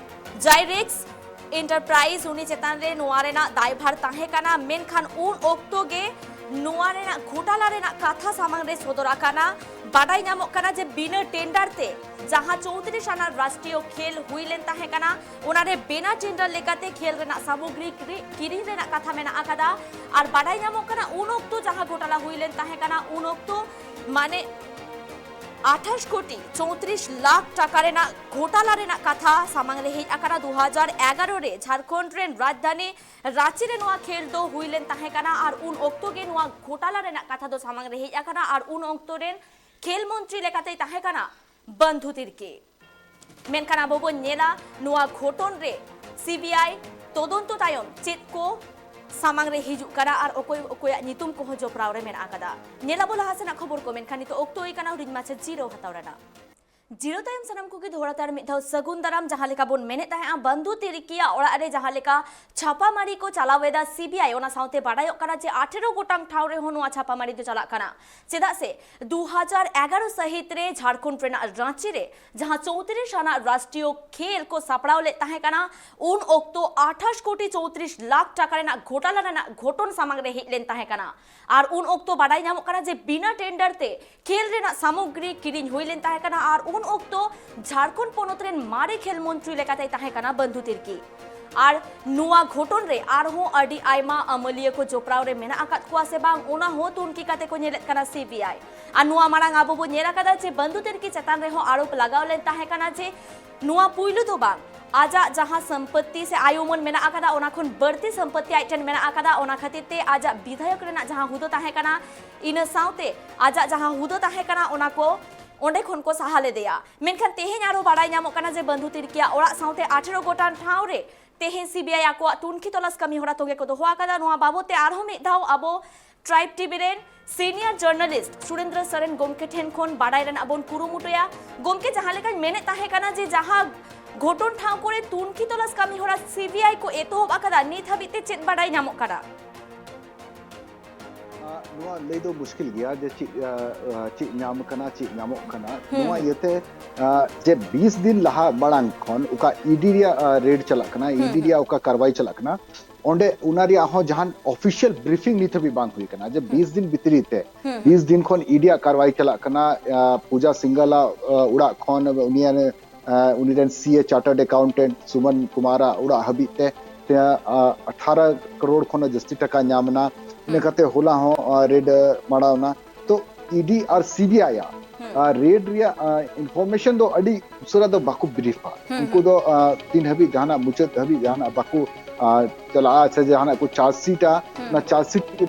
ᱡᱟᱭᱨᱮᱠᱥ ᱮᱱᱴᱟᱨᱯᱨᱟᱭᱤᱡᱽ, ᱩᱱᱤ ᱪᱮᱛᱟᱱ ᱨᱮ ᱱᱚᱣᱟ ᱨᱮᱱᱟᱜ ᱫᱟᱭᱵᱷᱟᱨ ᱛᱟᱦᱮᱸ ᱠᱟᱱᱟ᱾ ᱢᱮᱱᱠᱷᱟᱱ ᱩᱱ ᱚᱠᱛᱚ ᱜᱮ ᱱᱚᱣᱟ ᱨᱮᱱᱟᱜ ᱜᱷᱚᱴᱟᱞᱟ ᱨᱮᱱᱟᱜ ᱠᱟᱛᱷᱟ ᱥᱟᱢᱟᱝ ᱨᱮ ᱥᱚᱫᱚᱨ ᱟᱠᱟᱱᱟ᱾ ᱵᱟᱰᱟᱭ ᱧᱟᱢᱚᱜ ᱠᱟᱱᱟ ᱡᱮ ᱵᱤᱱᱟᱹ ᱴᱮᱱᱰᱟᱨ ᱛᱮ ᱡᱟᱦᱟᱸ ᱪᱳᱭᱛᱨᱤᱥ ᱟᱱᱟᱜ ᱨᱟᱥᱴᱨᱤᱭᱚ ᱠᱷᱮᱞ ᱦᱩᱭ ᱞᱮᱱ ᱛᱟᱦᱮᱸ ᱠᱟᱱᱟ, ᱚᱱᱟᱨᱮ ᱵᱤᱱᱟᱹ ᱴᱮᱱᱰᱟᱨ ᱞᱮᱠᱟᱛᱮ ᱠᱷᱮᱞ ᱨᱮᱱᱟᱜ ᱥᱟᱢᱚᱜᱨᱤ ᱠᱤᱨᱤ-, ᱠᱤᱨᱤᱧ ᱨᱮᱱᱟᱜ ᱠᱟᱛᱷᱟ ᱢᱮᱱᱟᱜ ᱟᱠᱟᱫᱟ᱾ ᱟᱨ ᱵᱟᱰᱟᱭ ᱧᱟᱢᱚᱜ ᱠᱟᱱᱟ, ᱩᱱ ᱚᱠᱛᱚ ᱡᱟᱦᱟᱸ ᱜᱷᱚᱴᱟᱞᱟ ᱦᱩᱭ ᱞᱮᱱ ᱛᱟᱦᱮᱸ ᱠᱟᱱᱟ, ᱩᱱ ᱚᱠᱛᱚ ᱢᱟᱱᱮ ᱟᱴᱷᱟᱥ ᱠᱳᱴᱤ ᱪᱳᱭᱛᱨᱤᱥ ᱞᱟᱠᱷ ᱴᱟᱠᱟ ᱨᱮᱱᱟᱜ ᱜᱷᱚᱴᱟᱞᱟ ᱨᱮᱱᱟᱜ ᱠᱟᱛᱷᱟ ᱥᱟᱢᱟᱝ ᱨᱮ ᱦᱮᱡ ᱟᱠᱟᱱᱟ᱾ ᱫᱩ ᱦᱟᱡᱟᱨ ᱮᱜᱟᱨᱚ ᱨᱮ ᱡᱷᱟᱲᱠᱷᱚᱸᱰ ᱨᱮᱱ ᱨᱟᱡᱽᱫᱷᱟᱱᱤ ᱨᱟᱸᱪᱤ ᱨᱮ ᱱᱚᱣᱟ ᱠᱷᱮᱞ ᱫᱚ ᱦᱩᱭ ᱞᱮᱱ ᱛᱟᱦᱮᱸ ᱠᱟᱱᱟ᱾ ᱟᱨ ᱩᱱ ᱚᱠᱛᱚ ᱜᱮ ᱱᱚᱣᱟ ᱜᱷᱚᱴᱟᱞᱟ ᱨᱮᱱᱟᱜ ᱠᱟᱛᱷᱟ ᱫᱚ ᱥᱟᱢᱟᱝ ᱨᱮ ᱦᱮᱡ ᱟᱠᱟᱱᱟ᱾ ᱟᱨ ᱩᱱ ᱚᱠᱛᱚ ᱨᱮᱱ ᱠᱷᱮᱞ ᱢᱚᱱᱛᱨᱤ ᱞᱮᱠᱟᱛᱮᱭ ᱛᱟᱦᱮᱸ ᱠᱟᱱᱟ ᱵᱟᱱᱫᱷᱩ ᱛᱤᱨᱠᱮ᱾ ᱢᱮᱱᱠᱷᱟᱱ ᱟᱵᱚ ᱵᱚᱱ ᱧᱮᱞᱟ, ᱱᱚᱣᱟ ᱜᱷᱚᱴᱚᱱ ᱨᱮ ᱥᱤᱵᱤᱟᱭ ᱛᱚᱫᱚᱱᱛᱚ ᱛᱟᱭᱚᱢ ᱪᱮᱫ ᱠᱚ ᱥᱟᱢᱟᱝ ᱨᱮ ᱦᱤᱡᱩᱜ ᱠᱟᱱᱟ ᱟᱨ ᱚᱠᱚᱭ ᱚᱠᱚᱭᱟᱜ ᱧᱩᱛᱩᱢ ᱠᱚᱦᱚᱸ ᱡᱚᱯᱲᱟᱣ ᱨᱮ ᱢᱮᱱᱟᱜ ᱟᱠᱟᱫᱟ᱾ ᱧᱮᱞᱟᱵᱚ ᱞᱟᱦᱟ ᱥᱮᱱᱟᱜ ᱠᱷᱚᱵᱚᱨ ᱠᱚ, ᱢᱮᱱᱠᱷᱟᱱ ᱱᱤᱛᱚᱜ ᱚᱠᱛᱚ ᱦᱩᱭ ᱠᱟᱱᱟ ᱦᱩᱰᱤᱧ ᱢᱟᱪᱷᱟ ᱡᱤᱨᱟᱹᱣ ᱦᱟᱛᱟᱣ ᱨᱮᱱᱟᱜ᱾ ᱡᱤᱨᱟᱹᱣ ᱛᱟᱭᱚᱢ ᱥᱟᱱᱟᱢ ᱠᱚᱜᱮ ᱫᱚᱦᱲᱟ ᱛᱮ ᱟᱨ ᱢᱤᱫ ᱫᱷᱟᱣ ᱥᱟᱹᱜᱩᱱ ᱫᱟᱨᱟᱢ᱾ ᱡᱟᱦᱟᱸ ᱞᱮᱠᱟ ᱵᱚᱱ ᱢᱮᱱᱮᱫ ᱛᱟᱦᱮᱸᱜᱼᱟ, ᱵᱟᱱᱫᱷᱩ ᱛᱤᱨᱠᱤᱭᱟᱜ ᱚᱲᱟᱜ ᱨᱮ ᱡᱟᱦᱟᱸ ᱞᱮᱠᱟ ᱪᱷᱟᱯᱟ ᱢᱟᱨᱤ ᱠᱚ ᱪᱟᱞᱟᱣ ᱮᱫᱟ ᱥᱤᱵᱤᱟᱭ, ᱚᱱᱟ ᱥᱟᱶᱛᱮ ᱵᱟᱰᱟᱭᱚᱜ ᱠᱟᱱᱟ ᱡᱮ ᱟᱴᱷᱮᱨᱚ ᱜᱚᱴᱟᱝ ᱴᱷᱟᱶ ᱨᱮᱦᱚᱸ ᱱᱚᱣᱟ ᱪᱷᱟᱯᱟ ᱢᱟᱨᱤ ᱫᱚ ᱪᱟᱞᱟᱜ ᱠᱟᱱᱟ᱾ ᱪᱮᱫᱟᱜ ᱥᱮ ᱫᱩ ᱦᱟᱡᱟᱨ ᱮᱜᱟᱨᱚ ᱥᱟᱹᱦᱤᱛ ᱨᱮ ᱡᱷᱟᱲᱠᱷᱚᱸᱰ ᱨᱮᱱᱟᱜ ᱨᱟᱸᱪᱤ ᱨᱮ ᱡᱟᱦᱟᱸ ᱪᱳᱭᱛᱨᱤᱥ ᱟᱱᱟᱜ ᱨᱟᱥᱴᱨᱤᱭᱚ ᱠᱷᱮᱞ ᱠᱚ ᱥᱟᱯᱲᱟᱣ ᱞᱮᱫ ᱛᱟᱦᱮᱸ ᱠᱟᱱᱟ, ᱩᱱ ᱚᱠᱛᱚ ᱟᱴᱷᱟᱥ ᱠᱳᱴᱤ ᱪᱳᱭᱛᱨᱤᱥ ᱞᱟᱠᱷ ᱴᱟᱠᱟ ᱨᱮᱱᱟᱜ ᱜᱷᱚᱴᱟᱞᱟ ᱨᱮᱱᱟᱜ ᱜᱷᱚᱴᱚᱱ ᱥᱟᱢᱟᱝ ᱨᱮ ᱦᱮᱡ ᱞᱮᱱ ᱛᱟᱦᱮᱸ ᱠᱟᱱᱟ᱾ ᱟᱨ ᱩᱱ ᱚᱠᱛᱚ ᱵᱟᱰᱟᱭ ᱧᱟᱢᱚᱜ ᱠᱟᱱᱟ ᱡᱮ ᱵᱤᱱᱟᱹ ᱴᱮᱱᱰᱟᱨ ᱛᱮ ᱠᱷᱮᱞ ᱨᱮᱱᱟᱜ ᱥᱟᱢᱚᱜᱽᱨᱤ ᱠᱤᱨᱤᱧ ᱦᱩᱭ ᱞᱮᱱ ᱛᱟᱦᱮᱸ ᱠᱟᱱᱟ᱾ ᱟᱨ ᱩᱱ ᱚᱠᱛᱚ ᱡᱷᱟᱲᱠᱷᱚᱸᱰ ᱯᱚᱱᱚᱛ ᱨᱮᱱ ᱢᱟᱨᱮ ᱠᱷᱮᱞ ᱢᱚᱱᱛᱨᱤ ᱞᱮᱠᱟᱛᱮᱭ ᱛᱟᱦᱮᱸ ᱠᱟᱱᱟ ᱵᱟᱱᱫᱷᱩ ᱛᱤᱨᱠᱤ᱾ ᱟᱨ ᱱᱚᱣᱟ ᱜᱷᱚᱴᱚᱱ ᱨᱮ ᱟᱨᱦᱚᱸ ᱟᱹᱰᱤ ᱟᱭᱢᱟ ᱟᱹᱢᱟᱹᱞᱤᱭᱟᱹ ᱠᱚ ᱡᱚᱯᱲᱟᱣ ᱨᱮ ᱢᱮᱱᱟᱜ ᱟᱠᱟᱫ ᱠᱚᱣᱟ ᱥᱮ ᱵᱟᱝ, ᱚᱱᱟ ᱦᱚᱸ ᱛᱩᱱᱠᱷᱤ ᱠᱟᱛᱮ ᱠᱚ ᱧᱮᱞᱮᱫ ᱠᱟᱱᱟ ᱥᱤᱵᱤᱟᱭ᱾ ᱟᱨ ᱱᱚᱣᱟ ᱢᱟᱲᱟᱝ ᱟᱵᱚ ᱵᱚ ᱧᱮᱞ ᱟᱠᱟᱫᱟ ᱡᱮ ᱵᱟᱱᱫᱷᱩ ᱛᱤᱨᱠᱤ ᱪᱮᱛᱟᱱ ᱨᱮᱦᱚᱸ ᱟᱨᱳᱯ ᱞᱟᱜᱟᱣ ᱞᱮᱱ ᱛᱟᱦᱮᱸ ᱠᱟᱱᱟ ᱡᱮ ᱱᱚᱣᱟ ᱯᱩᱭᱞᱩ ᱫᱚ ᱵᱟᱝ, ᱟᱡᱟᱜ ᱡᱟᱦᱟᱸ ᱥᱚᱢᱯᱚᱛᱛᱤ ᱥᱮ ᱟᱭ ᱩᱢᱟᱹᱱ ᱢᱮᱱᱟᱜ ᱟᱠᱟᱫᱟ, ᱚᱱᱟ ᱠᱷᱚᱱ ᱵᱟᱹᱲᱛᱤ ᱥᱚᱢᱯᱚᱛᱛᱤ ᱟᱡ ᱴᱷᱮᱱ ᱢᱮᱱᱟᱜ ᱟᱠᱟᱫᱟ, ᱚᱱᱟ ᱠᱷᱟᱹᱛᱤᱨ ᱛᱮ ᱟᱡᱟᱜ ᱵᱤᱫᱷᱟᱭᱚᱠ ᱨᱮᱱᱟᱜ ᱡᱟᱦᱟᱸ ᱦᱩᱫᱟᱹ ᱛᱟᱦᱮᱸ ᱠᱟᱱᱟ, ᱤᱱᱟᱹ ᱥᱟᱶᱛᱮ ᱟᱡᱟᱜ ᱡᱟᱦᱟᱸ ᱦᱩᱫᱟᱹ ᱛᱟᱦᱮᱸ ᱠᱟᱱᱟ, ᱚᱱᱟ ᱠᱚ ᱚᱸᱰᱮ ᱠᱷᱚᱱ ᱠᱚ ᱥᱟᱦᱟ ᱞᱮᱫᱮᱭᱟ᱾ ᱢᱮᱱᱠᱷᱟᱱ ᱛᱮᱦᱮᱧ ᱟᱨᱦᱚᱸ ᱵᱟᱲᱟᱭ ᱧᱟᱢᱚᱜ ᱠᱟᱱᱟ ᱡᱮ ᱵᱟᱱᱫᱷᱩ ᱛᱤᱨᱠᱤᱭᱟᱜ ᱚᱲᱟᱜ ᱥᱟᱶᱛᱮ ᱟᱴᱷᱮᱨᱚ ᱜᱚᱴᱟᱝ ᱴᱷᱟᱶ ᱨᱮ ᱛᱮᱦᱮᱧ ᱥᱤᱵᱤᱟᱭ ᱟᱠᱚᱣᱟᱜ ᱛᱩᱱᱠᱷᱤ ᱛᱚᱞᱟᱥ ᱠᱟᱹᱢᱤ ᱦᱚᱨᱟ ᱛᱚᱸᱜᱮ ᱠᱚ ᱫᱚᱦᱚ ᱟᱠᱟᱫᱟ᱾ ᱱᱚᱣᱟ ᱵᱟᱵᱚᱛ ᱛᱮ ᱟᱨᱦᱚᱸ ᱢᱤᱫ ᱫᱷᱟᱣ ᱟᱵᱚ ᱴᱨᱟᱭᱤᱵᱽ ᱴᱤᱵᱷᱤ ᱨᱮᱱ ᱥᱤᱱᱤᱭᱟᱨ ᱡᱟᱨᱱᱟᱞᱤᱥᱴ ᱥᱩᱨᱮᱱᱫᱨᱚ ᱥᱚᱨᱮᱱ ᱜᱚᱢᱠᱮ ᱴᱷᱮᱱ ᱠᱷᱚᱱ ᱵᱟᱰᱟᱭ ᱨᱮᱱᱟᱜ ᱵᱚᱱ ᱠᱩᱨᱩᱢᱩᱴᱩᱭᱟ᱾ ᱜᱚᱢᱠᱮ, ᱡᱟᱦᱟᱸ ᱞᱮᱠᱟᱧ ᱢᱮᱱᱮᱫ ᱛᱟᱦᱮᱸ ᱠᱟᱱᱟ ᱡᱮ ᱡᱟᱦᱟᱸ ᱜᱷᱚᱴᱚᱱ ᱴᱷᱟᱶ ᱠᱚᱨᱮ ᱛᱩᱱᱠᱷᱤ ᱛᱚᱞᱟᱥ ᱠᱟᱹᱢᱤ ᱦᱚᱨᱟ ᱥᱤᱵᱤᱟᱭ ᱠᱚ ᱮᱛᱚᱦᱚᱵ ᱟᱠᱟᱫᱟ, ᱱᱤᱛ ᱦᱟᱹᱵᱤᱡ ᱛᱮ ᱪᱮᱫ ᱵᱟᱰᱟᱭ ᱧᱟᱢᱚᱜ ᱠᱟᱱᱟ? ᱟᱜ, ᱱᱚᱣᱟ ᱞᱟᱹᱭ ᱫᱚ ᱢᱩᱥᱠᱤᱞ ᱜᱮᱭᱟ ᱡᱮ ᱪᱮᱫ, ᱟ, ᱟ, ᱪᱮᱫ ᱧᱟᱢ ᱠᱟᱱᱟ, ᱪᱮᱫ ᱧᱟᱢᱚᱜ ᱠᱟᱱᱟ᱾ ᱦᱩᱸ, ᱱᱚᱣᱟ ᱦᱩᱸ᱾ ᱤᱭᱟᱹᱛᱮ, ᱟ, ᱡᱮ ᱵᱤᱥ ᱫᱤᱱ ᱞᱟᱦᱟ ᱢᱟᱲᱟᱝ ᱠᱷᱚᱱ ᱚᱠᱟ ᱤᱰᱤ ᱨᱮᱭᱟᱜ, ᱟ, ᱨᱮᱰ ᱪᱟᱞᱟᱜ ᱠᱟᱱᱟ, ᱦᱩᱸ, ᱤᱰᱤ ᱦᱩᱸ᱾ ᱨᱮᱭᱟᱜ ᱚᱠᱟ ᱠᱟᱨᱣᱟᱭ ᱪᱟᱞᱟᱜ ᱠᱟᱱᱟ, ᱚᱸᱰᱮ ᱚᱱᱟ ᱨᱮᱭᱟᱜ ᱦᱚᱸ ᱡᱟᱦᱟᱱ ᱚᱯᱷᱤᱥᱤᱭᱟᱞ ᱵᱨᱤᱯᱷᱤᱝ ᱱᱤᱛ ᱦᱟᱹᱵᱤᱡ ᱵᱟᱝ ᱦᱩᱭ ᱠᱟᱱᱟ᱾ ᱡᱮ ᱦᱩᱸ᱾ ᱵᱤᱥ ᱫᱤᱱ ᱵᱷᱤᱛᱨᱤ ᱛᱮ, ᱦᱩᱸ, ᱦᱩᱸ᱾ ᱵᱤᱥ ᱫᱤᱱ ᱠᱷᱚᱱ ᱤᱰᱤ ᱭᱟᱜ ᱠᱟᱨᱣᱟᱭ ᱪᱟᱞᱟᱜ ᱠᱟᱱᱟ, ᱟ, ᱯᱩᱡᱟ ᱥᱤᱝᱜᱟᱞ ᱟᱜ, ᱟ, ᱚᱲᱟᱜ ᱠᱷᱚᱱ ᱩᱱᱤᱭᱟᱜ, ᱟ, ᱩᱱᱤ ᱨᱮᱱ ᱥᱤ ᱮ ᱪᱟᱨᱴᱟᱨᱰ ᱮᱠᱟᱣᱩᱱᱴᱮᱱᱴ ᱥᱩᱢᱟᱱ ᱠᱩᱢᱟᱨ ᱟᱜ ᱚᱲᱟᱜ ᱦᱟᱹᱵᱤᱡ ᱛᱮ, ᱛᱮ, ᱟ, ᱟᱴᱷᱟᱨᱚ ᱠᱟᱨᱳᱲ ᱠᱷᱚᱱ ᱦᱚᱸ ᱡᱟᱹᱥᱛᱤ ᱴᱟᱠᱟ ᱧᱟᱢ ᱮᱱᱟ᱾ ᱤᱱᱟᱹ ᱦᱩᱸ᱾ ᱠᱟᱛᱮ ᱦᱚᱞᱟ ᱦᱚᱸ, ᱟ, ᱨᱮᱰ, ᱟ, ᱢᱟᱲᱟᱣ ᱮᱱᱟ᱾ ᱛᱚ ᱤᱰᱤ ᱟᱨ ᱥᱤᱵᱤᱟᱭ ᱟᱜ, ᱦᱩᱸ᱾ ᱟ, ᱨᱮᱰ ᱨᱮᱭᱟᱜ, ᱟ, ᱤᱱᱯᱷᱚᱨᱢᱮᱥᱚᱱ ᱫᱚ ᱟᱹᱰᱤ ᱩᱥᱟᱹᱨᱟ ᱫᱚ ᱵᱟᱠᱚ ᱵᱨᱤᱯᱷᱟ᱾ ᱦᱩᱸ, ᱩᱱᱠᱩ ᱦᱩᱸ᱾ ᱫᱚ, ᱟ, ᱛᱤᱱ ᱦᱟᱹᱵᱤᱡ ᱡᱟᱦᱟᱱᱟᱜ ᱢᱩᱪᱟᱹᱫ ᱦᱟᱹᱵᱤᱡ ᱡᱟᱦᱟᱱᱟᱜ ᱵᱟᱠᱚ, ᱟ, ᱪᱟᱞᱟᱜᱼᱟ ᱥᱮ ᱡᱟᱦᱟᱱᱟᱜ ᱠᱚ ᱪᱟᱨᱡᱽᱥᱤᱴᱟ, ᱦᱩᱸ᱾ ᱚᱱᱟ ᱪᱟᱨᱡᱽᱥᱤᱴ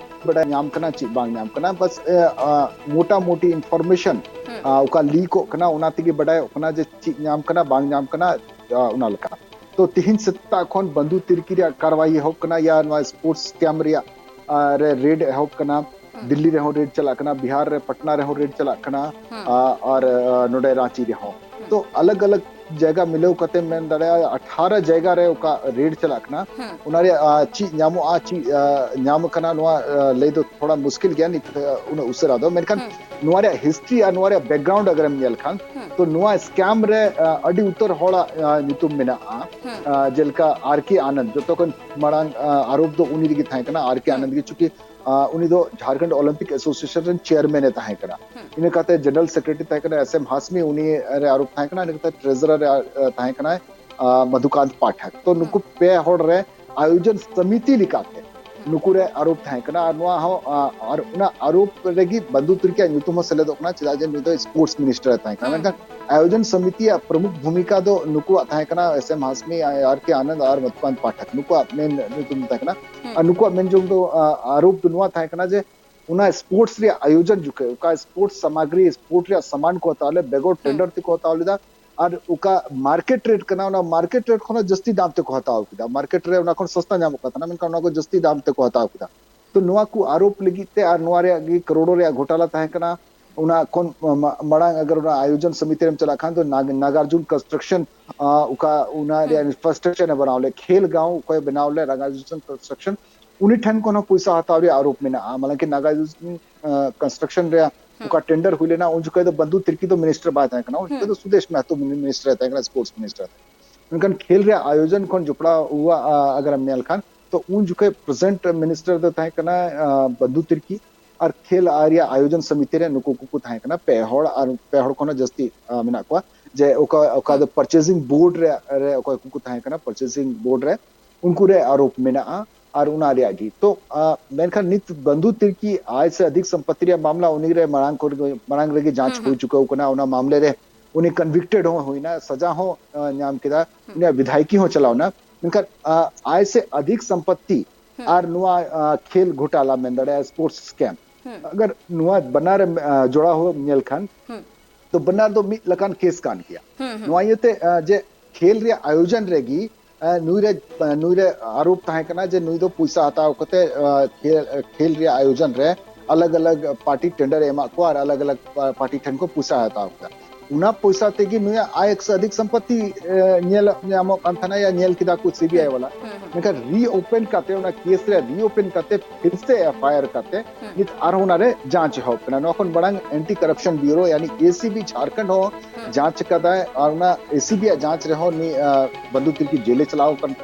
ᱵᱟᱰᱟᱭ ᱧᱟᱢ ᱠᱟᱱᱟ, ᱪᱮᱫ ᱵᱟᱝ ᱧᱟᱢ ᱠᱟᱱᱟ, ᱵᱟᱥ, ᱮ, ᱟ, ᱢᱳᱴᱟᱢᱩᱴᱤ ᱤᱱᱯᱷᱚᱨᱢᱮᱥᱚᱱ, ᱦᱩᱸ᱾ ᱟ, ᱚᱠᱟ ᱞᱤᱠᱚᱜ ᱠᱟᱱᱟ, ᱚᱱᱟ ᱛᱮᱜᱮ ᱵᱟᱰᱟᱭᱚᱜ ᱠᱟᱱᱟ ᱡᱮ ᱪᱮᱫ ᱧᱟᱢ ᱠᱟᱱᱟ, ᱵᱟᱝ ᱧᱟᱢ ᱠᱟᱱᱟ, ᱟ, ᱚᱱᱟ ᱞᱮᱠᱟ᱾ ᱛᱚ ᱛᱤᱦᱤᱧ ᱥᱮᱛᱟᱜ ᱠᱷᱚᱱ ᱵᱟᱱᱫᱷᱩ ᱛᱤᱨᱠᱤ ᱨᱮᱭᱟᱜ ᱠᱟᱨᱣᱟᱭ ᱮᱦᱚᱵ ᱠᱟᱱᱟ, ᱭᱟ ᱱᱚᱣᱟ ᱥᱯᱳᱨᱴᱥ ᱠᱮᱢᱯ ᱨᱮᱭᱟᱜ, ᱟ, ᱨᱮ ᱨᱮᱰ ᱮᱦᱚᱵ ᱠᱟᱱᱟ᱾ ᱫᱤᱞᱞᱤ ᱨᱮᱦᱚᱸ ᱨᱮᱰ ᱪᱟᱞᱟᱜ ᱠᱟᱱᱟ, ᱵᱤᱦᱟᱨ ᱨᱮ ᱯᱟᱴᱱᱟ ᱨᱮᱦᱚᱸ ᱨᱮᱰ ᱪᱟᱞᱟᱜ ᱠᱟᱱᱟ, ᱟ, ᱟᱨ ᱟ, ᱱᱚᱰᱮ ᱨᱟᱸᱪᱤ ᱨᱮᱦᱚᱸ᱾ ᱛᱚ ᱟᱞᱟᱜᱽ ᱟᱞᱟᱜᱽ ᱡᱟᱭᱜᱟ ᱢᱤᱞᱟᱹᱣ ᱠᱟᱛᱮ ᱢᱮᱱ ᱫᱟᱲᱮᱭᱟᱜᱼᱟ ᱟᱴᱷᱟᱨᱚ ᱡᱟᱭᱜᱟ ᱨᱮ ᱚᱠᱟ ᱨᱮᱰ ᱪᱟᱞᱟᱜ ᱠᱟᱱᱟ, ᱚᱱᱟ ᱨᱮᱭᱟᱜ ᱟ, ᱪᱮᱫ ᱧᱟᱢᱚᱜᱼᱟ, ᱪᱮᱫ ᱟ, ᱧᱟᱢ ᱟᱠᱟᱱᱟ, ᱱᱚᱣᱟ ᱟ, ᱞᱟᱹᱭ ᱫᱚ ᱛᱷᱚᱲᱟ ᱢᱩᱥᱠᱤᱞ ᱜᱮᱭᱟ ᱱᱤᱛ ᱟ, ᱩᱱᱟᱹᱜ ᱩᱥᱟᱹᱨᱟ ᱫᱚ᱾ ᱢᱮᱱᱠᱷᱟᱱ ᱱᱚᱣᱟ ᱨᱮᱭᱟᱜ ᱦᱤᱥᱴᱨᱤ ᱟᱨ ᱱᱚᱣᱟ ᱨᱮᱭᱟᱜ ᱵᱮᱠᱜᱨᱟᱣᱩᱱᱰ ᱟᱜᱟᱨᱮᱢ ᱧᱮᱞ ᱠᱷᱟᱱ, ᱛᱚ ᱱᱚᱣᱟ ᱥᱠᱮᱢ ᱨᱮ ᱟ, ᱟᱹᱰᱤ ᱩᱛᱟᱹᱨ ᱦᱚᱲᱟᱜ ᱟ, ᱧᱩᱛᱩᱢ ᱢᱮᱱᱟᱜᱼᱟ᱾ ᱟ, ᱡᱮᱞᱮᱠᱟ ᱟᱨ ᱠᱮ ᱟᱱᱟᱱᱫ, ᱡᱚᱛᱚ ᱠᱷᱚᱱ ᱢᱟᱲᱟᱝ ᱟ, ᱟᱨᱳᱯ ᱫᱚ ᱩᱱᱤ ᱨᱮᱜᱮ ᱛᱟᱦᱮᱸ ᱠᱟᱱᱟ, ᱟᱨ ᱠᱮ ᱟᱱᱟᱱᱫ ᱜᱮ, ᱪᱩᱸᱠᱤ ᱟ, ᱩᱱᱤ ᱫᱚ ᱡᱷᱟᱲᱠᱷᱚᱸᱰ ᱚᱞᱤᱢᱯᱤᱠ ᱮᱥᱳᱥᱤᱭᱮᱥᱚᱱ ᱨᱮᱱ ᱪᱮᱭᱟᱨᱢᱮᱱ ᱮ ᱛᱟᱦᱮᱸ ᱠᱟᱱᱟ᱾ ᱤᱱᱟᱹ ᱠᱟᱛᱮ ᱡᱮᱱᱟᱨᱟᱞ ᱥᱮᱠᱨᱮᱴᱟᱨᱤ ᱛᱟᱦᱮᱸ ᱠᱟᱱᱟ ᱮᱥ ᱮᱢ ᱦᱟᱥᱢᱤ, ᱩᱱᱤ ᱨᱮ ᱟᱨᱳᱯ ᱛᱟᱦᱮᱸ ᱠᱟᱱᱟ᱾ ᱤᱱᱟᱹ ᱠᱟᱛᱮ ᱴᱨᱮᱡᱟᱨᱟᱨ ᱨᱮ ᱟ, ᱛᱟᱦᱮᱸ ᱠᱟᱱᱟᱭ ᱟ, ᱢᱚᱫᱷᱩᱠᱟᱱᱛ ᱯᱟᱴᱷᱟᱠ᱾ ᱛᱚ ᱱᱩᱠᱩ ᱯᱮ ᱦᱚᱲ ᱨᱮ ᱟᱭᱳᱡᱚᱱ ᱥᱚᱢᱤᱛᱤ ᱞᱮᱠᱟᱛᱮ ᱱᱩᱠᱩ ᱨᱮ ᱟᱨᱳᱯ ᱛᱟᱦᱮᱸ ᱠᱟᱱᱟ᱾ ᱟᱨ ᱱᱚᱣᱟ ᱦᱚᱸ ᱟ, ᱟᱨ ᱚᱱᱟ ᱟᱨᱳᱯ ᱨᱮᱜᱮ ᱵᱟᱱᱫᱩ ᱛᱤᱨᱠᱤᱭᱟᱜ ᱧᱩᱛᱩᱢ ᱦᱚᱸ ᱥᱮᱞᱮᱫᱚᱜ ᱠᱟᱱᱟ, ᱪᱮᱫᱟᱜ ᱡᱮ ᱱᱩᱭ ᱫᱚ ᱥᱯᱳᱨᱴᱥ ᱢᱤᱱᱤᱥᱴᱟᱨ ᱮ ᱛᱟᱦᱮᱸ ᱠᱟᱱᱟ᱾ ᱢᱮᱱᱠᱷᱟᱱ ᱟᱭᱳᱡᱚᱱ ᱥᱚᱢᱤᱛᱤᱭᱟᱜ ᱯᱨᱚᱢᱩᱠᱷ ᱵᱷᱩᱢᱤᱠᱟ ᱫᱚ ᱱᱩᱠᱩᱣᱟᱜ ᱛᱟᱦᱮᱸ ᱠᱟᱱᱟ, ᱮᱥ ᱮᱢ ᱦᱟᱥᱢᱤ, ᱟᱨ ᱠᱮ ᱟᱱᱟᱱᱫ ᱟᱨ ᱢᱚᱫᱷᱩᱠᱟᱱᱛ ᱯᱟᱴᱷᱟᱠ, ᱱᱩᱠᱩᱣᱟᱜ ᱢᱮᱱ ᱧᱩᱛᱩᱢ ᱫᱚ ᱛᱟᱦᱮᱸ ᱠᱟᱱᱟ᱾ ᱟᱨ ᱱᱩᱠᱩᱣᱟᱜ ᱢᱮᱱ ᱡᱚᱝ ᱫᱚ ᱟ, ᱟᱨᱳᱯ ᱫᱚ ᱱᱚᱣᱟ ᱛᱟᱦᱮᱸ ᱠᱟᱱᱟ ᱡᱮ ᱚᱱᱟ ᱥᱯᱳᱨᱴᱥ ᱨᱮᱭᱟᱜ ᱟᱭᱳᱡᱚᱱ ᱡᱚᱠᱷᱮᱡ ᱚᱠᱟ ᱥᱯᱳᱨᱴᱥ ᱥᱟᱢᱟᱜᱨᱤ, ᱥᱯᱳᱨᱴ ᱨᱮᱭᱟᱜ ᱥᱟᱢᱟᱱ ᱠᱚ ᱦᱟᱛᱟᱣ ᱞᱮᱫ, ᱵᱮᱜᱚᱨ ᱴᱮᱱᱰᱟᱨ ᱛᱮᱠᱚ ᱦᱟᱛᱟᱣ ᱞᱮᱫᱟ᱾ ᱟᱨ ᱚᱠᱟ ᱢᱟᱨᱠᱮᱴ ᱨᱮᱴ ᱠᱟᱱᱟ, ᱚᱱᱟ ᱢᱟᱨᱠᱮᱴ ᱨᱮᱴ ᱠᱷᱚᱱᱟᱜ ᱡᱟᱹᱥᱛᱤ ᱫᱟᱢ ᱛᱮᱠᱚ ᱦᱟᱛᱟᱣ ᱠᱮᱫᱟ᱾ ᱢᱟᱨᱠᱮᱴ ᱨᱮ ᱚᱱᱟ ᱠᱷᱚᱱ ᱥᱚᱥᱛᱟ ᱧᱟᱢᱚᱜ ᱠᱟᱱ ᱛᱟᱦᱮᱱᱟ, ᱢᱮᱱᱠᱷᱟᱱ ᱚᱱᱟ ᱠᱚ ᱡᱟᱹᱥᱛᱤ ᱫᱟᱢ ᱛᱮᱠᱚ ᱦᱟᱛᱟᱣ ᱠᱮᱫᱟ᱾ ᱛᱚ ᱱᱚᱣᱟ ᱠᱚ ᱟᱨᱳᱯ ᱞᱟᱹᱜᱤᱫ ᱛᱮ ᱟᱨ ᱱᱚᱣᱟ ᱨᱮᱭᱟᱜ ᱜᱮ ᱠᱟᱨᱳᱲ ᱨᱮᱭᱟᱜ ᱜᱷᱚᱴᱟᱞᱟ ᱛᱟᱦᱮᱸ ᱠᱟᱱᱟ᱾ ᱚᱱᱟ ᱠᱷᱚᱱ ᱢᱟ-, ᱢᱟᱲᱟᱝ ᱟᱜᱟᱨ ᱚᱱᱟ ᱟᱭᱳᱡᱚᱱ ᱥᱚᱢᱤᱛᱤ ᱨᱮᱢ ᱪᱟᱞᱟᱜ ᱠᱷᱟᱱ ᱫᱚ ᱱᱟᱜ-, ᱱᱟᱜᱟᱨᱡᱩᱱ ᱠᱚᱱᱥᱴᱨᱟᱠᱥᱚᱱ, ᱟ, ᱚᱠᱟ ᱚᱱᱟ ᱨᱮᱭᱟᱜ ᱤᱱᱯᱷᱨᱟᱥᱴᱨᱟᱠᱪᱟᱨ ᱮ ᱵᱮᱱᱟᱣ ᱞᱮᱫ, ᱠᱷᱮᱞ ᱜᱟᱶ ᱚᱠᱚᱭ ᱵᱮᱱᱟᱣ ᱞᱮᱫ, ᱱᱟᱜᱟᱨᱡᱩᱱ ᱠᱚᱱᱥᱴᱨᱟᱠᱥᱚᱱ, ᱩᱱᱤ ᱴᱷᱮᱱ ᱠᱷᱚᱱ ᱦᱚᱸ ᱯᱚᱭᱥᱟ ᱦᱟᱛᱟᱣ ᱨᱮᱭᱟᱜ ᱟᱨᱳᱯ ᱢᱮᱱᱟᱜᱼᱟ᱾ ᱢᱟᱱᱮ ᱱᱟᱜᱟᱨᱡᱩᱱ, ᱟ, ᱠᱚᱱᱥᱴᱨᱟᱠᱥᱚᱱ ᱨᱮᱭᱟᱜ ᱚᱠᱟ ᱴᱮᱱᱰᱟᱨ ᱦᱩᱭ ᱞᱮᱱᱟ, ᱩᱱ ᱡᱚᱠᱷᱚᱡ ᱫᱚ ᱵᱟᱱᱫᱩ ᱛᱤᱨᱠᱤ ᱫᱚ ᱢᱤᱱᱤᱥᱴᱟᱨ ᱵᱟᱭ ᱛᱟᱦᱮᱸ ᱠᱟᱱᱟ, ᱩᱱ ᱡᱚᱠᱷᱚᱡ ᱫᱚ ᱥᱩᱫᱮᱥ ᱢᱟᱦᱛᱚ ᱢᱤᱱᱤᱥᱴᱟᱨ ᱮ ᱛᱟᱦᱮᱸ ᱠᱟᱱᱟ, ᱥᱯᱳᱨᱴᱥ ᱢᱤᱱᱤᱥᱴᱟᱨ᱾ ᱢᱮᱱᱠᱷᱟᱱ ᱠᱷᱮᱞ ᱨᱮᱭᱟᱜ ᱟᱭᱳᱡᱚᱱ ᱠᱷᱚᱱ ᱡᱚᱯᱲᱟᱣ ᱟᱜᱟᱨᱮᱢ ᱧᱮᱞ ᱠᱷᱟᱱ, ᱛᱚ ᱩᱱ ᱡᱚᱠᱷᱚᱡ ᱯᱨᱮᱡᱮᱱᱴ ᱢᱤᱱᱤᱥᱴᱟᱨ ᱫᱚ ᱛᱟᱦᱮᱸ ᱠᱟᱱᱟ, ᱟ, ᱵᱟᱱᱫᱩ ᱛᱤᱨᱠᱤ᱾ ᱟᱨ ᱠᱷᱮᱞ ᱨᱮᱭᱟᱜ ᱟᱭᱳᱡᱚᱱ ᱥᱚᱢᱤᱛᱤ ᱨᱮ ᱱᱩᱠᱩ ᱠᱚᱠᱚ ᱛᱟᱦᱮᱸ ᱠᱟᱱᱟ, ᱯᱮ ᱦᱚᱲ, ᱟᱨ ᱯᱮ ᱦᱚᱲ ᱠᱷᱚᱱ ᱦᱚᱸ ᱡᱟᱹᱥᱛᱤ, ᱟ, ᱢᱮᱱᱟᱜ ᱠᱚᱣᱟ᱾ ᱡᱮ ᱚᱠᱟ, ᱚᱠᱟ ᱫᱚ ᱯᱟᱨᱪᱮᱥᱤᱝ ᱵᱳᱨᱰ ᱨᱮ, ᱨᱮ ᱚᱠᱚᱭ ᱠᱚᱠᱚ ᱛᱟᱦᱮᱸ ᱠᱟᱱᱟ, ᱯᱟᱨᱪᱮᱥᱤᱝ ᱵᱳᱨᱰ ᱨᱮ, ᱩᱱᱠᱩ ᱨᱮ ᱟᱨᱳᱯ ᱢᱮᱱᱟᱜᱼᱟ᱾ ᱟᱨ ᱚᱱᱟ ᱨᱮᱭᱟᱜ ᱜᱮ ᱛᱚ, ᱟ, ᱢᱮᱱᱠᱷᱟᱱ ᱱᱤᱛ ᱵᱟᱱᱫᱩ ᱛᱤᱨᱠᱤ ᱟᱭ ᱥᱮ ᱟᱫᱷᱤᱠ ᱥᱚᱢᱯᱚᱛᱤ ᱨᱮᱭᱟᱜ ᱢᱟᱢᱞᱟ ᱩᱱᱤ ᱨᱮ ᱢᱟᱲᱟᱝ ᱠᱚᱨᱮ, ᱢᱟᱲᱟᱝ ᱨᱮᱜᱮ ᱡᱟᱸᱪ ᱦᱩᱭ ᱪᱩᱠᱟᱹᱣ ᱠᱟᱱᱟ᱾ ᱚᱱᱟ ᱢᱟᱢᱞᱟ ᱨᱮ ᱩᱱᱤ ᱠᱚᱱᱵᱷᱤᱠᱴᱮᱰ ᱦᱚᱸ ᱦᱩᱭᱱᱟ, ᱥᱟᱡᱟ ᱦᱚᱸ, ᱟ, ᱧᱟᱢ ᱠᱮᱫᱟ, ᱩᱱᱤᱭᱟᱜ ᱵᱤᱫᱷᱟᱭᱚᱠᱤ ᱦᱚᱸ ᱪᱟᱞᱟᱣᱱᱟ᱾ ᱢᱮᱱᱠᱷᱟᱱ, ᱟ, ᱟᱭ ᱥᱮ ᱟᱫᱷᱤᱠ ᱥᱚᱢᱯᱚᱛᱤ ᱟᱨ ᱱᱚᱣᱟ, ᱟ, ᱠᱷᱮᱞ ᱜᱷᱚᱴᱟᱞᱟ ᱢᱮᱱ ᱫᱟᱲᱮᱭᱟᱜᱼᱟ, ᱥᱯᱳᱨᱴᱥ ᱥᱠᱮᱢ, ᱟᱜᱟᱨ ᱱᱚᱣᱟ ᱵᱟᱱᱟᱨ ᱮᱢ, ᱟ, ᱡᱚᱲᱟᱣ ᱦᱚᱸ ᱧᱮᱞ ᱠᱷᱟᱱ, ᱛᱚ ᱵᱟᱱᱟᱨ ᱫᱚ ᱢᱤᱫ ᱞᱮᱠᱟᱱ ᱠᱮᱥ ᱠᱟᱱ ᱜᱮᱭᱟ᱾ ᱱᱚᱣᱟ ᱤᱭᱟᱹᱛᱮ, ᱟ, ᱡᱮ ᱠᱷᱮᱞ ᱨᱮᱭᱟᱜ ᱟᱭᱳᱡᱚᱱ ᱨᱮᱜᱮ, ᱟ, ᱱᱩᱭ ᱨᱮ, ᱟ, ᱱᱩᱭ ᱨᱮ ᱟᱨᱳᱯ ᱛᱟᱦᱮᱸ ᱠᱟᱱᱟ ᱡᱮ ᱱᱩᱭ ᱫᱚ ᱯᱚᱭᱥᱟ ᱦᱟᱛᱟᱣ ᱠᱟᱛᱮ, ᱟ, ᱠᱷᱮᱞ, ᱠᱷᱮᱞ ᱨᱮᱭᱟᱜ ᱟᱭᱳᱡᱚᱱ ᱨᱮ ᱟᱞᱟᱜᱽ ᱟᱞᱟᱜᱽ ᱯᱟᱨᱴᱤ ᱴᱮᱱᱰᱟᱨ ᱮ ᱮᱢᱟᱜ ᱠᱚᱣᱟ ᱟᱨ ᱟᱞᱟᱜᱽ ᱟᱞᱟᱜᱽ ᱯᱟ-, ᱯᱟᱨᱴᱤ ᱴᱷᱮᱱ ᱠᱚ ᱯᱚᱭᱥᱟ ᱦᱟᱛᱟᱣ ᱠᱮᱫᱟ᱾ ᱚᱱᱟ ᱯᱚᱭᱥᱟ ᱛᱮᱜᱮ ᱱᱩᱭᱟᱜ ᱟᱭ ᱮᱠᱥᱚ ᱟᱫᱷᱤᱠ ᱥᱚᱢᱯᱚᱛᱤ, ᱮ, ᱧᱮᱞ ᱧᱟᱢᱚᱜ ᱠᱟᱱ ᱛᱟᱦᱮᱱᱟ ᱭᱟ ᱧᱮᱞ ᱠᱮᱫᱟ ᱠᱚ ᱥᱤᱵᱤᱟᱭ ᱦᱩᱸ, ᱣᱟᱞᱟ᱾ ᱦᱩᱸ, ᱦᱩᱸ᱾ ᱢᱮᱱᱠᱷᱟᱱ ᱨᱤ ᱳᱯᱮᱱ ᱠᱟᱛᱮ, ᱚᱱᱟ ᱠᱮᱥ ᱨᱮ ᱨᱤ ᱳᱯᱮᱱ ᱠᱟᱛᱮ, ᱯᱷᱤᱨ ᱥᱮ ᱮᱯᱷ ᱟᱭ ᱟᱨ ᱠᱟᱛᱮ, ᱦᱩᱸ᱾ ᱱᱤᱛ ᱟᱨᱦᱚᱸ ᱚᱱᱟᱨᱮ ᱡᱟᱸᱪ ᱮᱦᱚᱵ ᱠᱟᱱᱟ᱾ ᱱᱚᱣᱟ ᱠᱷᱚᱱ ᱢᱟᱲᱟᱝ ᱮᱱᱴᱤ ᱠᱚᱨᱟᱯᱥᱚᱱ ᱵᱤᱭᱩᱨᱳ ᱭᱟᱱᱤ ᱮ ᱥᱤ ᱵᱤ ᱡᱷᱟᱲᱠᱷᱚᱸᱰ ᱦᱚᱸ ᱦᱩᱸ᱾ ᱡᱟᱸᱪ ᱠᱟᱫᱟᱭ, ᱟᱨ ᱚᱱᱟ ᱮ ᱥᱤ ᱵᱤ ᱭᱟᱜ ᱡᱟᱸᱪ ᱨᱮᱦᱚᱸ ᱱᱩᱭ, ᱟ, ᱵᱚᱱᱫᱷᱩ ᱛᱤᱨᱠᱤ ᱡᱮᱞᱮ ᱪᱟᱞᱟᱣ ᱠᱟᱱ,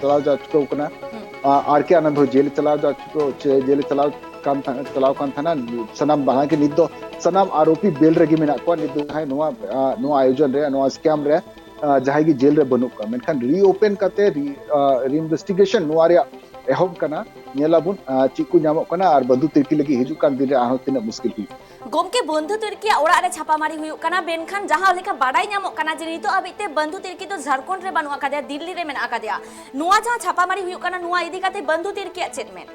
ᱪᱟᱞᱟᱣ ᱡᱟ ᱪᱩᱠᱟᱹᱣ ᱠᱟᱱᱟ᱾ ᱦᱩᱸ᱾ ᱟ, ᱟᱨ ᱠᱮ ᱟᱱᱚᱱᱫ ᱦᱚᱸ ᱡᱮᱞᱮ ᱪᱟᱞᱟᱣ ᱡᱟ ᱪᱩᱠᱟᱹᱣ, ᱪᱮ-, ᱡᱮᱞᱮ ᱪᱟᱞᱟᱣ ᱠᱟᱱ ᱛᱟ-, ᱪᱟᱞᱟᱣ ᱠᱟᱱ ᱛᱟᱦᱮᱱᱟ᱾ ᱥᱟᱱᱟᱢ, ᱵᱟᱝ ᱜᱮ ᱱᱤᱛ ᱫᱚ ᱥᱟᱱᱟᱢ ᱟᱨᱳᱯᱤ ᱵᱮᱞ ᱨᱮᱜᱮ ᱢᱮᱱᱟᱜ ᱠᱚᱣᱟ᱾ ᱱᱤᱛ ᱫᱚ ᱡᱟᱦᱟᱸᱭ ᱱᱚᱣᱟ, ᱟ, ᱱᱚᱣᱟ ᱟᱭᱳᱡᱚᱱ ᱨᱮ, ᱱᱚᱣᱟ ᱥᱠᱮᱢ ᱨᱮ, ᱟ, ᱡᱟᱦᱟᱸᱭ ᱜᱮ ᱡᱮᱞ ᱨᱮ ᱵᱟᱹᱱᱩᱜ ᱠᱚᱣᱟ᱾ ᱢᱮᱱᱠᱷᱟᱱ ᱨᱤ ᱳᱯᱮᱱ ᱠᱟᱛᱮ, ᱨᱤ-, ᱟ, ᱨᱤ ᱤᱱᱵᱷᱮᱥᱴᱤᱜᱮᱥᱚᱱ ᱱᱚᱣᱟ ᱨᱮᱭᱟᱜ ᱮᱦᱚᱵ ᱠᱟᱱᱟ᱾ ᱧᱮᱞᱟᱵᱚᱱ, ᱟ, ᱪᱮᱫ ᱠᱚ ᱧᱟᱢᱚᱜ ᱠᱟᱱᱟ ᱟᱨ ᱵᱚᱱᱫᱷᱩ ᱛᱤᱨᱠᱤ ᱞᱟᱹᱜᱤᱫ ᱦᱤᱡᱩᱜ ᱠᱟᱱ ᱫᱤᱱ ᱨᱮ ᱟᱨᱦᱚᱸ ᱛᱤᱱᱟᱹᱜ ᱢᱩᱥᱠᱤᱞ ᱦᱩᱭᱩᱜᱼᱟ᱾ ᱜᱚᱢᱠᱮ, ᱵᱚᱱᱫᱷᱩ ᱛᱤᱨᱠᱤᱭᱟᱜ ᱚᱲᱟᱜ ᱨᱮ ᱪᱷᱟᱯᱟᱢᱟᱨᱤ ᱦᱩᱭᱩᱜ ᱠᱟᱱᱟ, ᱢᱮᱱᱠᱷᱟᱱ ᱡᱟᱦᱟᱸ ᱞᱮᱠᱟ ᱵᱟᱰᱟᱭ ᱧᱟᱢᱚᱜ ᱠᱟᱱᱟ ᱡᱮ ᱱᱤᱛᱚᱜ ᱦᱟᱹᱵᱤᱡ ᱛᱮ ᱵᱚᱱᱫᱷᱩ ᱛᱤᱨᱠᱤ ᱫᱚ ᱡᱷᱟᱲᱠᱷᱚᱸᱰ ᱨᱮ ᱵᱟᱹᱱᱩᱜ ᱟᱠᱟᱫᱮᱭᱟ, ᱫᱤᱞᱞᱤ ᱨᱮ ᱢᱮᱱᱟᱜ ᱟᱠᱟᱫᱮᱭᱟ᱾ ᱱᱚᱣᱟ ᱡᱟᱦᱟᱸ ᱪᱷᱟᱯᱟᱢᱟᱨᱤ ᱦᱩᱭᱩᱜ ᱠᱟᱱᱟ, ᱱᱚᱣᱟ ᱤᱫᱤ ᱠᱟᱛᱮ ᱵᱚᱱᱫᱷᱩ ᱛᱤᱨᱠᱤᱭᱟᱜ ᱪᱮᱫ ᱢᱮᱱ?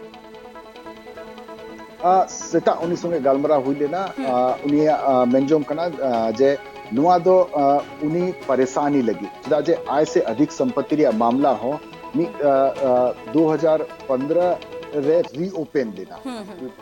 ᱟ, ᱥᱮᱛᱟᱜ ᱩᱱᱤ ᱥᱚᱸᱜᱮ ᱜᱟᱞᱢᱟᱨᱟᱣ ᱦᱩᱭ ᱞᱮᱱᱟ᱾ ᱦᱩᱸ᱾ ᱟ, ᱩᱱᱤᱭᱟᱜ, ᱟ, ᱢᱮᱱᱡᱚᱝ ᱠᱟᱱᱟ, ᱟ, ᱡᱮ ᱱᱚᱣᱟ ᱫᱚ, ᱟ, ᱩᱱᱤ ᱯᱟᱨᱮᱥᱟᱱᱤ ᱞᱟᱹᱜᱤᱫ, ᱪᱮᱫᱟᱜ ᱡᱮ ᱟᱭ ᱥᱮ ᱟᱫᱷᱤᱠ ᱥᱚᱢᱯᱚᱛᱤ ᱨᱮᱭᱟᱜ ᱢᱟᱢᱞᱟ ᱦᱚᱸ ᱢᱤᱫ, ᱟ, ᱟ, ᱫᱩ ᱦᱟᱡᱟᱨ ᱯᱚᱱᱫᱽᱨᱚ ᱨᱮ ᱨᱤ ᱳᱯᱮᱱ ᱞᱮᱱᱟ᱾ ᱦᱩᱸ, ᱦᱩᱸ᱾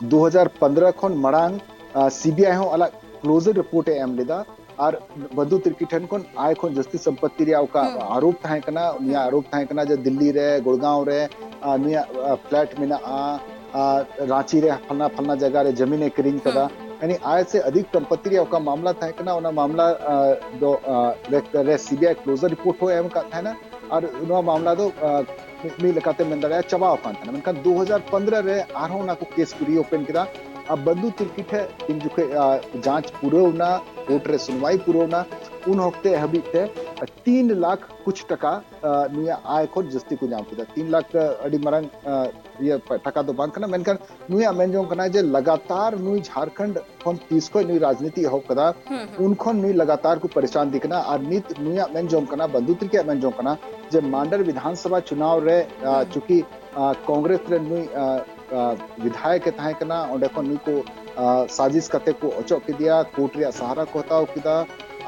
ᱫᱩ ᱦᱟᱡᱟᱨ ᱯᱚᱱᱫᱽᱨᱚ ᱠᱷᱚᱱ ᱢᱟᱲᱟᱝ, ᱟ, ᱥᱤ ᱵᱤ ᱟᱭ ᱦᱚᱸ ᱟᱞᱟᱜ ᱠᱞᱳᱡᱟᱨ ᱨᱤᱯᱳᱨᱴ ᱮ ᱮᱢ ᱞᱮᱫᱟ᱾ ᱟᱨ ᱵᱚᱱᱫᱷᱩ ᱛᱤᱨᱠᱤ ᱴᱷᱮᱱ ᱠᱷᱚᱱ ᱟᱭ ᱠᱷᱚᱱ ᱡᱟᱹᱥᱛᱤ ᱥᱚᱢᱯᱚᱛᱤ ᱨᱮᱭᱟᱜ ᱚᱠᱟ ᱦᱩᱸ᱾ ᱟᱨᱳᱯ ᱛᱟᱦᱮᱸ ᱠᱟᱱᱟ, ᱩᱱᱤᱭᱟᱜ ᱦᱩᱸ᱾ ᱟᱨᱳᱯ ᱛᱟᱦᱮᱸ ᱠᱟᱱᱟ ᱡᱮ ᱫᱤᱞᱞᱤ ᱨᱮ, ᱜᱩᱲᱜᱟᱸᱣ ᱨᱮ, ᱟ, ᱱᱩᱭᱟᱜ, ᱟ, ᱯᱷᱞᱮᱴ ᱢᱮᱱᱟᱜᱼᱟ, ᱟᱨ ᱨᱟᱸᱪᱤ ᱨᱮ ᱯᱷᱟᱞᱱᱟ ᱯᱷᱟᱞᱱᱟ ᱡᱟᱭᱜᱟ ᱨᱮ ᱡᱟᱢᱤᱱ ᱮ ᱠᱤᱨᱤᱧ ᱠᱟᱫᱟ᱾ ᱦᱩᱸ᱾ ᱭᱟᱱᱤ ᱟᱭ ᱥᱮ ᱟᱫᱷᱤᱠ ᱥᱚᱢᱯᱚᱛᱤ ᱨᱮᱭᱟᱜ ᱚᱠᱟ ᱢᱟᱢᱞᱟ ᱛᱟᱦᱮᱸ ᱠᱟᱱᱟ, ᱚᱱᱟ ᱢᱟᱢᱞᱟ, ᱟ, ᱫᱚ, ᱟ, ᱨᱮ, ᱨᱮ ᱥᱤ ᱵᱤ ᱟᱭ ᱠᱞᱳᱡᱟᱨ ᱨᱤᱯᱳᱨᱴ ᱦᱚᱸ ᱮᱢ ᱟᱠᱟᱫ ᱛᱟᱦᱮᱱᱟ᱾ ᱟᱨ ᱱᱚᱣᱟ ᱢᱟᱢᱞᱟ ᱫᱚ, ᱟ, ᱢᱤᱫ, ᱢᱤᱫ ᱞᱮᱠᱟᱛᱮ ᱢᱮᱱ ᱫᱟᱲᱮᱭᱟᱜᱼᱟ, ᱪᱟᱵᱟᱣ ᱟᱠᱟᱱ ᱛᱟᱦᱮᱱᱟ᱾ ᱢᱮᱱᱠᱷᱟᱱ ᱫᱩ ᱦᱟᱡᱟᱨ ᱯᱚᱱᱫᱽᱨᱚ ᱨᱮ ᱟᱨᱦᱚᱸ ᱚᱱᱟ ᱠᱚ ᱠᱮᱥ ᱠᱚ ᱨᱤᱳᱯᱮᱱ ᱠᱮᱫᱟ᱾ ᱟᱨ ᱵᱚᱱᱫᱷᱩ ᱛᱤᱨᱠᱤ ᱴᱷᱮᱱ ᱛᱤᱱ ᱡᱚᱠᱷᱮᱡ, ᱟ, ᱡᱟᱸᱪ ᱯᱩᱨᱟᱹᱣ ᱮᱱᱟ, ᱠᱳᱨᱴ ᱨᱮ ᱥᱩᱱᱣᱟᱭ ᱯᱩᱨᱟᱹᱣ ᱮᱱᱟ, ᱩᱱ ᱚᱠᱛᱮ ᱦᱟᱹᱵᱤᱡ ᱛᱮ ᱛᱤᱱ ᱞᱟᱠᱷ ᱠᱩᱪ ᱴᱟᱠᱟ, ᱟ, ᱱᱩᱭᱟᱜ ᱟᱭ ᱠᱷᱚᱱ ᱡᱟᱹᱥᱛᱤ ᱠᱚ ᱧᱟᱢ ᱠᱮᱫᱟ᱾ ᱛᱤᱱ ᱞᱟᱠᱷ, ᱟ, ᱟᱹᱰᱤ ᱢᱟᱨᱟᱝ, ᱟ, ᱤᱭᱟᱹ ᱴᱟᱠᱟ ᱫᱚ ᱵᱟᱝ ᱠᱟᱱᱟ, ᱢᱮᱱᱠᱷᱟᱱ ᱱᱩᱭᱟᱜ ᱢᱮᱱ ᱡᱚᱝ ᱠᱟᱱᱟ ᱡᱮ ᱞᱟᱜᱟᱛᱟᱨ ᱱᱩᱭ ᱡᱷᱟᱲᱠᱷᱚᱸᱰ ᱠᱷᱚᱱ ᱛᱤᱥ ᱠᱷᱚᱱ ᱱᱩᱭ ᱨᱟᱡᱽᱱᱤᱛᱤ ᱮᱦᱚᱵ ᱠᱟᱫᱟ, ᱦᱩᱸ, ᱦᱩᱸ᱾ ᱩᱱ ᱠᱷᱚᱱ ᱱᱩᱭ ᱞᱟᱜᱟᱛᱟᱨ ᱠᱚ ᱯᱟᱨᱮᱥᱟᱱ ᱫᱤ ᱠᱟᱱᱟ᱾ ᱟᱨ ᱱᱤᱛ ᱱᱩᱭᱟᱜ ᱢᱮᱱ ᱡᱚᱝ ᱠᱟᱱᱟ, ᱵᱚᱱᱫᱷᱩ ᱛᱤᱨᱠᱤᱭᱟᱜ ᱢᱮᱱ ᱡᱚᱝ ᱠᱟᱱᱟ ᱡᱮ ᱢᱟᱱᱰᱟᱨ ᱵᱤᱫᱷᱟᱱ ᱥᱚᱵᱷᱟ ᱪᱩᱱᱟᱣ ᱨᱮ, ᱟ, ᱦᱩᱸ᱾ ᱪᱩᱸᱠᱤ, ᱟ, ᱠᱚᱝᱜᱨᱮᱥ ᱨᱮ ᱱᱩᱭ, ᱟ, ᱟ, ᱵᱤᱫᱷᱟᱭᱚᱠ ᱮ ᱛᱟᱦᱮᱸ ᱠᱟᱱᱟ, ᱚᱸᱰᱮ ᱠᱷᱚᱱ ᱱᱩᱭ ᱠᱚ, ᱟ, ᱥᱟᱡᱤᱥ ᱠᱟᱛᱮ ᱠᱚ ᱚᱪᱚᱜ ᱠᱮᱫᱮᱭᱟ, ᱠᱳᱨᱴ ᱨᱮᱭᱟᱜ ᱥᱟᱦᱟᱨᱟ ᱠᱚ ᱦᱟᱛᱟᱣ ᱠᱮᱫᱟ᱾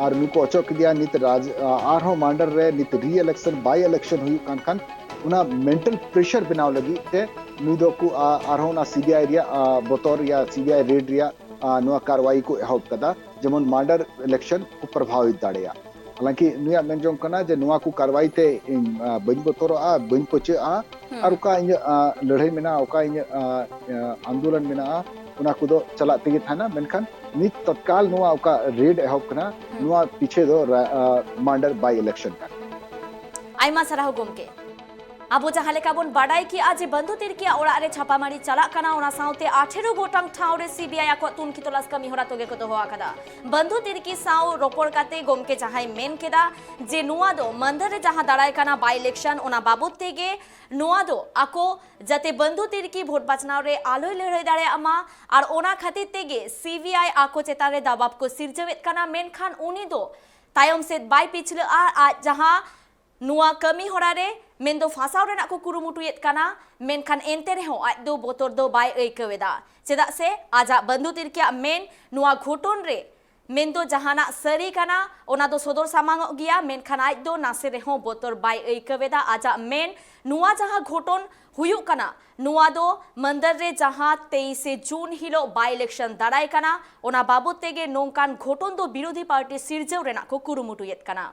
ᱟᱨ ᱱᱩᱭ ᱠᱚ ᱚᱪᱚᱜ ᱠᱮᱫᱮᱭᱟ᱾ ᱱᱤᱛ ᱨᱟᱡᱽ, ᱟ, ᱟᱨᱦᱚᱸ ᱢᱟᱱᱰᱟᱨ ᱨᱮ ᱱᱤᱛ ᱨᱤ ᱤᱞᱮᱠᱥᱚᱱ, ᱵᱟᱭ ᱤᱞᱮᱠᱥᱚᱱ ᱦᱩᱭᱩᱜ ᱠᱟᱱ ᱠᱷᱟᱱ, ᱚᱱᱟ ᱢᱮᱱᱴᱟᱞ ᱯᱨᱮᱥᱟᱨ ᱵᱮᱱᱟᱣ ᱞᱟᱹᱜᱤᱫ ᱛᱮ ᱱᱩᱭ ᱫᱚ ᱠᱚ, ᱟ, ᱟᱨᱦᱚᱸ ᱚᱱᱟ ᱥᱤᱵᱤᱟᱭ ᱨᱮᱭᱟᱜ, ᱟ, ᱵᱚᱛᱚᱨ ᱨᱮᱭᱟᱜ, ᱥᱤᱵᱤᱟᱭ ᱨᱮᱰ ᱨᱮᱭᱟᱜ, ᱟ, ᱱᱚᱣᱟ ᱠᱟᱨᱣᱟᱭ ᱠᱚ ᱮᱦᱚᱵ ᱠᱟᱫᱟ, ᱡᱮᱢᱚᱱ ᱢᱟᱨᱰᱟᱨ ᱤᱞᱮᱠᱥᱚᱱ ᱠᱚ ᱯᱨᱚᱵᱷᱟᱵᱤᱛ ᱫᱟᱲᱮᱭᱟᱜ᱾ ᱦᱟᱞᱟᱝᱠᱤ ᱱᱩᱭᱟᱜ ᱢᱮᱱ ᱡᱚᱝ ᱠᱟᱱᱟ ᱡᱮ ᱱᱚᱣᱟ ᱠᱚ ᱠᱟᱨᱣᱟᱭ ᱛᱮ ᱤᱧ, ᱟ, ᱵᱟᱹᱧ ᱵᱚᱛᱚᱨᱚᱜᱼᱟ, ᱵᱟᱹᱧ ᱯᱟᱹᱪᱟᱹᱜᱼᱟ, ᱦᱩᱸ᱾ ᱟᱨ ᱚᱠᱟ ᱤᱧᱟᱹᱜ, ᱟ, ᱞᱟᱹᱲᱦᱟᱹᱭ ᱢᱮᱱᱟᱜᱼᱟ, ᱚᱠᱟ ᱤᱧᱟᱹᱜ, ᱟ, ᱟ, ᱟᱱᱫᱳᱞᱚᱱ ᱢᱮᱱᱟᱜᱼᱟ, ᱚᱱᱟ ᱠᱚᱫᱚ ᱪᱟᱞᱟᱜ ᱛᱮᱜᱮ ᱛᱟᱦᱮᱱᱟ, ᱢᱮᱱᱠᱷᱟᱱ ᱱᱤᱛ ᱛᱚᱛᱠᱟᱞ ᱱᱚᱣᱟ ᱚᱠᱟ ᱨᱮᱰ ᱮᱦᱚᱵ ᱠᱟᱱᱟ, ᱦᱩᱸ᱾ ᱱᱚᱣᱟ ᱯᱤᱪᱷᱮ ᱫᱚ ᱨᱟ-, ᱟ, ᱢᱟᱨᱰᱟᱨ ᱵᱟᱭ ᱤᱞᱮᱠᱥᱚᱱ ᱠᱟᱱᱟ᱾ ᱟᱭᱢᱟ ᱥᱟᱨᱦᱟᱣ ᱜᱚᱢᱠᱮ᱾ ᱟᱵᱚ ᱡᱟᱦᱟᱸ ᱞᱮᱠᱟ ᱵᱚᱱ ᱵᱟᱰᱟᱭ ᱠᱮᱜᱼᱟ ᱡᱮ ᱵᱟᱱᱫᱷᱩ ᱛᱤᱨᱠᱤᱭᱟᱜ ᱚᱲᱟᱜ ᱨᱮ ᱪᱷᱟᱯᱟᱢᱟᱨᱤ ᱪᱟᱞᱟᱜ ᱠᱟᱱᱟ, ᱚᱱᱟ ᱥᱟᱶᱛᱮ ᱟᱴᱷᱮᱨᱚ ᱜᱚᱴᱟᱝ ᱴᱷᱟᱶ ᱨᱮ ᱥᱤᱵᱤᱟᱭ ᱟᱠᱚᱣᱟᱜ ᱛᱩᱱᱠᱷᱤ ᱛᱚᱞᱟᱥ ᱠᱟᱹᱢᱤ ᱦᱚᱨᱟ ᱛᱚᱜᱮ ᱠᱚ ᱫᱚᱦᱚ ᱟᱠᱟᱫᱟ᱾ ᱵᱟᱱᱫᱷᱩ ᱛᱤᱨᱠᱤ ᱥᱟᱶ ᱨᱚᱯᱚᱲ ᱠᱟᱛᱮ ᱜᱚᱢᱠᱮ ᱡᱟᱦᱟᱸᱭ ᱢᱮᱱ ᱠᱮᱫᱟ ᱡᱮ ᱱᱚᱣᱟ ᱫᱚ ᱢᱟᱹᱫᱟᱹᱨ ᱨᱮ ᱡᱟᱦᱟᱸ ᱫᱟᱨᱟᱭ ᱠᱟᱱᱟ ᱵᱟᱭ ᱤᱞᱮᱠᱥᱚᱱ, ᱚᱱᱟ ᱵᱟᱵᱚᱫ ᱛᱮᱜᱮ ᱱᱚᱣᱟ ᱫᱚ ᱟᱠᱚ ᱡᱟᱛᱮ ᱵᱟᱱᱫᱷᱩ ᱛᱤᱨᱠᱤ ᱵᱷᱳᱴ ᱵᱟᱪᱷᱱᱟᱣ ᱨᱮ ᱟᱞᱚᱭ ᱞᱟᱹᱲᱦᱟᱹᱭ ᱫᱟᱲᱮᱭᱟᱜ ᱢᱟ, ᱟᱨ ᱚᱱᱟ ᱠᱷᱟᱹᱛᱤᱨ ᱛᱮᱜᱮ ᱥᱤᱵᱤᱟᱭ ᱟᱠᱚ ᱪᱮᱛᱟᱱ ᱨᱮ ᱫᱟᱵᱟᱵ ᱠᱚ ᱥᱤᱨᱡᱟᱹᱣᱮᱫ ᱠᱟᱱᱟ, ᱢᱮᱱᱠᱷᱟᱱ ᱩᱱᱤ ᱫᱚ ᱛᱟᱭᱚᱢ ᱥᱮᱫ ᱵᱟᱭ ᱯᱤᱪᱷᱞᱟᱹᱜᱼᱟ᱾ ᱟᱡ ᱡᱟᱦᱟᱸ ᱱᱚᱣᱟ ᱠᱟᱹᱢᱤ ᱦᱚᱨᱟ ᱨᱮ ᱢᱮᱱᱫᱚ ᱯᱷᱟᱥᱟᱣ ᱨᱮᱱᱟᱜ ᱠᱚ ᱠᱩᱨᱩᱢᱩᱴᱩᱭᱮᱫ ᱠᱟᱱᱟ, ᱢᱮᱱᱠᱷᱟᱱ ᱮᱱᱛᱮ ᱨᱮᱦᱚᱸ ᱟᱡ ᱫᱚ ᱵᱚᱛᱚᱨ ᱫᱚ ᱵᱟᱭ ᱟᱹᱭᱠᱟᱹᱣ ᱮᱫᱟ᱾ ᱪᱮᱫᱟᱜ ᱥᱮ ᱟᱡᱟᱜ ᱵᱟᱱᱫᱷᱩ ᱛᱤᱨᱠᱤᱭᱟᱜ ᱢᱮᱱ ᱱᱚᱣᱟ ᱜᱷᱚᱴᱚᱱ ᱨᱮ ᱢᱮᱱᱫᱚ ᱡᱟᱦᱟᱱᱟᱜ ᱥᱟᱹᱨᱤ ᱠᱟᱱᱟ, ᱚᱱᱟ ᱫᱚ ᱥᱚᱫᱚᱨ ᱥᱟᱢᱟᱝᱚᱜ ᱜᱮᱭᱟ, ᱢᱮᱱᱠᱷᱟᱱ ᱟᱡ ᱫᱚ ᱱᱟᱥᱮ ᱨᱮᱦᱚᱸ ᱵᱚᱛᱚᱨ ᱵᱟᱭ ᱟᱹᱭᱠᱟᱹᱣ ᱮᱫᱟ᱾ ᱟᱡᱟᱜ ᱢᱮᱱ, ᱱᱚᱣᱟ ᱡᱟᱦᱟᱸ ᱜᱷᱚᱴᱚᱱ ᱦᱩᱭᱩᱜ ᱠᱟᱱᱟ, ᱱᱚᱣᱟ ᱫᱚ ᱢᱟᱹᱫᱟᱹᱨ ᱨᱮ ᱡᱟᱦᱟᱸ ᱛᱮᱭᱤᱥᱮ ᱡᱩᱱ ᱦᱤᱞᱳᱜ ᱵᱟᱭ ᱤᱞᱮᱠᱥᱚᱱ ᱫᱟᱨᱟᱭ ᱠᱟᱱᱟ, ᱚᱱᱟ ᱵᱟᱵᱚᱛ ᱛᱮᱜᱮ ᱱᱚᱝᱠᱟᱱ ᱜᱷᱚᱴᱚᱱ ᱫᱚ ᱵᱤᱨᱳᱫᱷᱤ ᱯᱟᱨᱴᱤ ᱥᱤᱨᱡᱟᱹᱣ ᱨᱮᱱᱟᱜ ᱠᱚ ᱠᱩᱨᱩᱢᱩᱴᱩᱭᱮᱫ ᱠᱟᱱᱟ᱾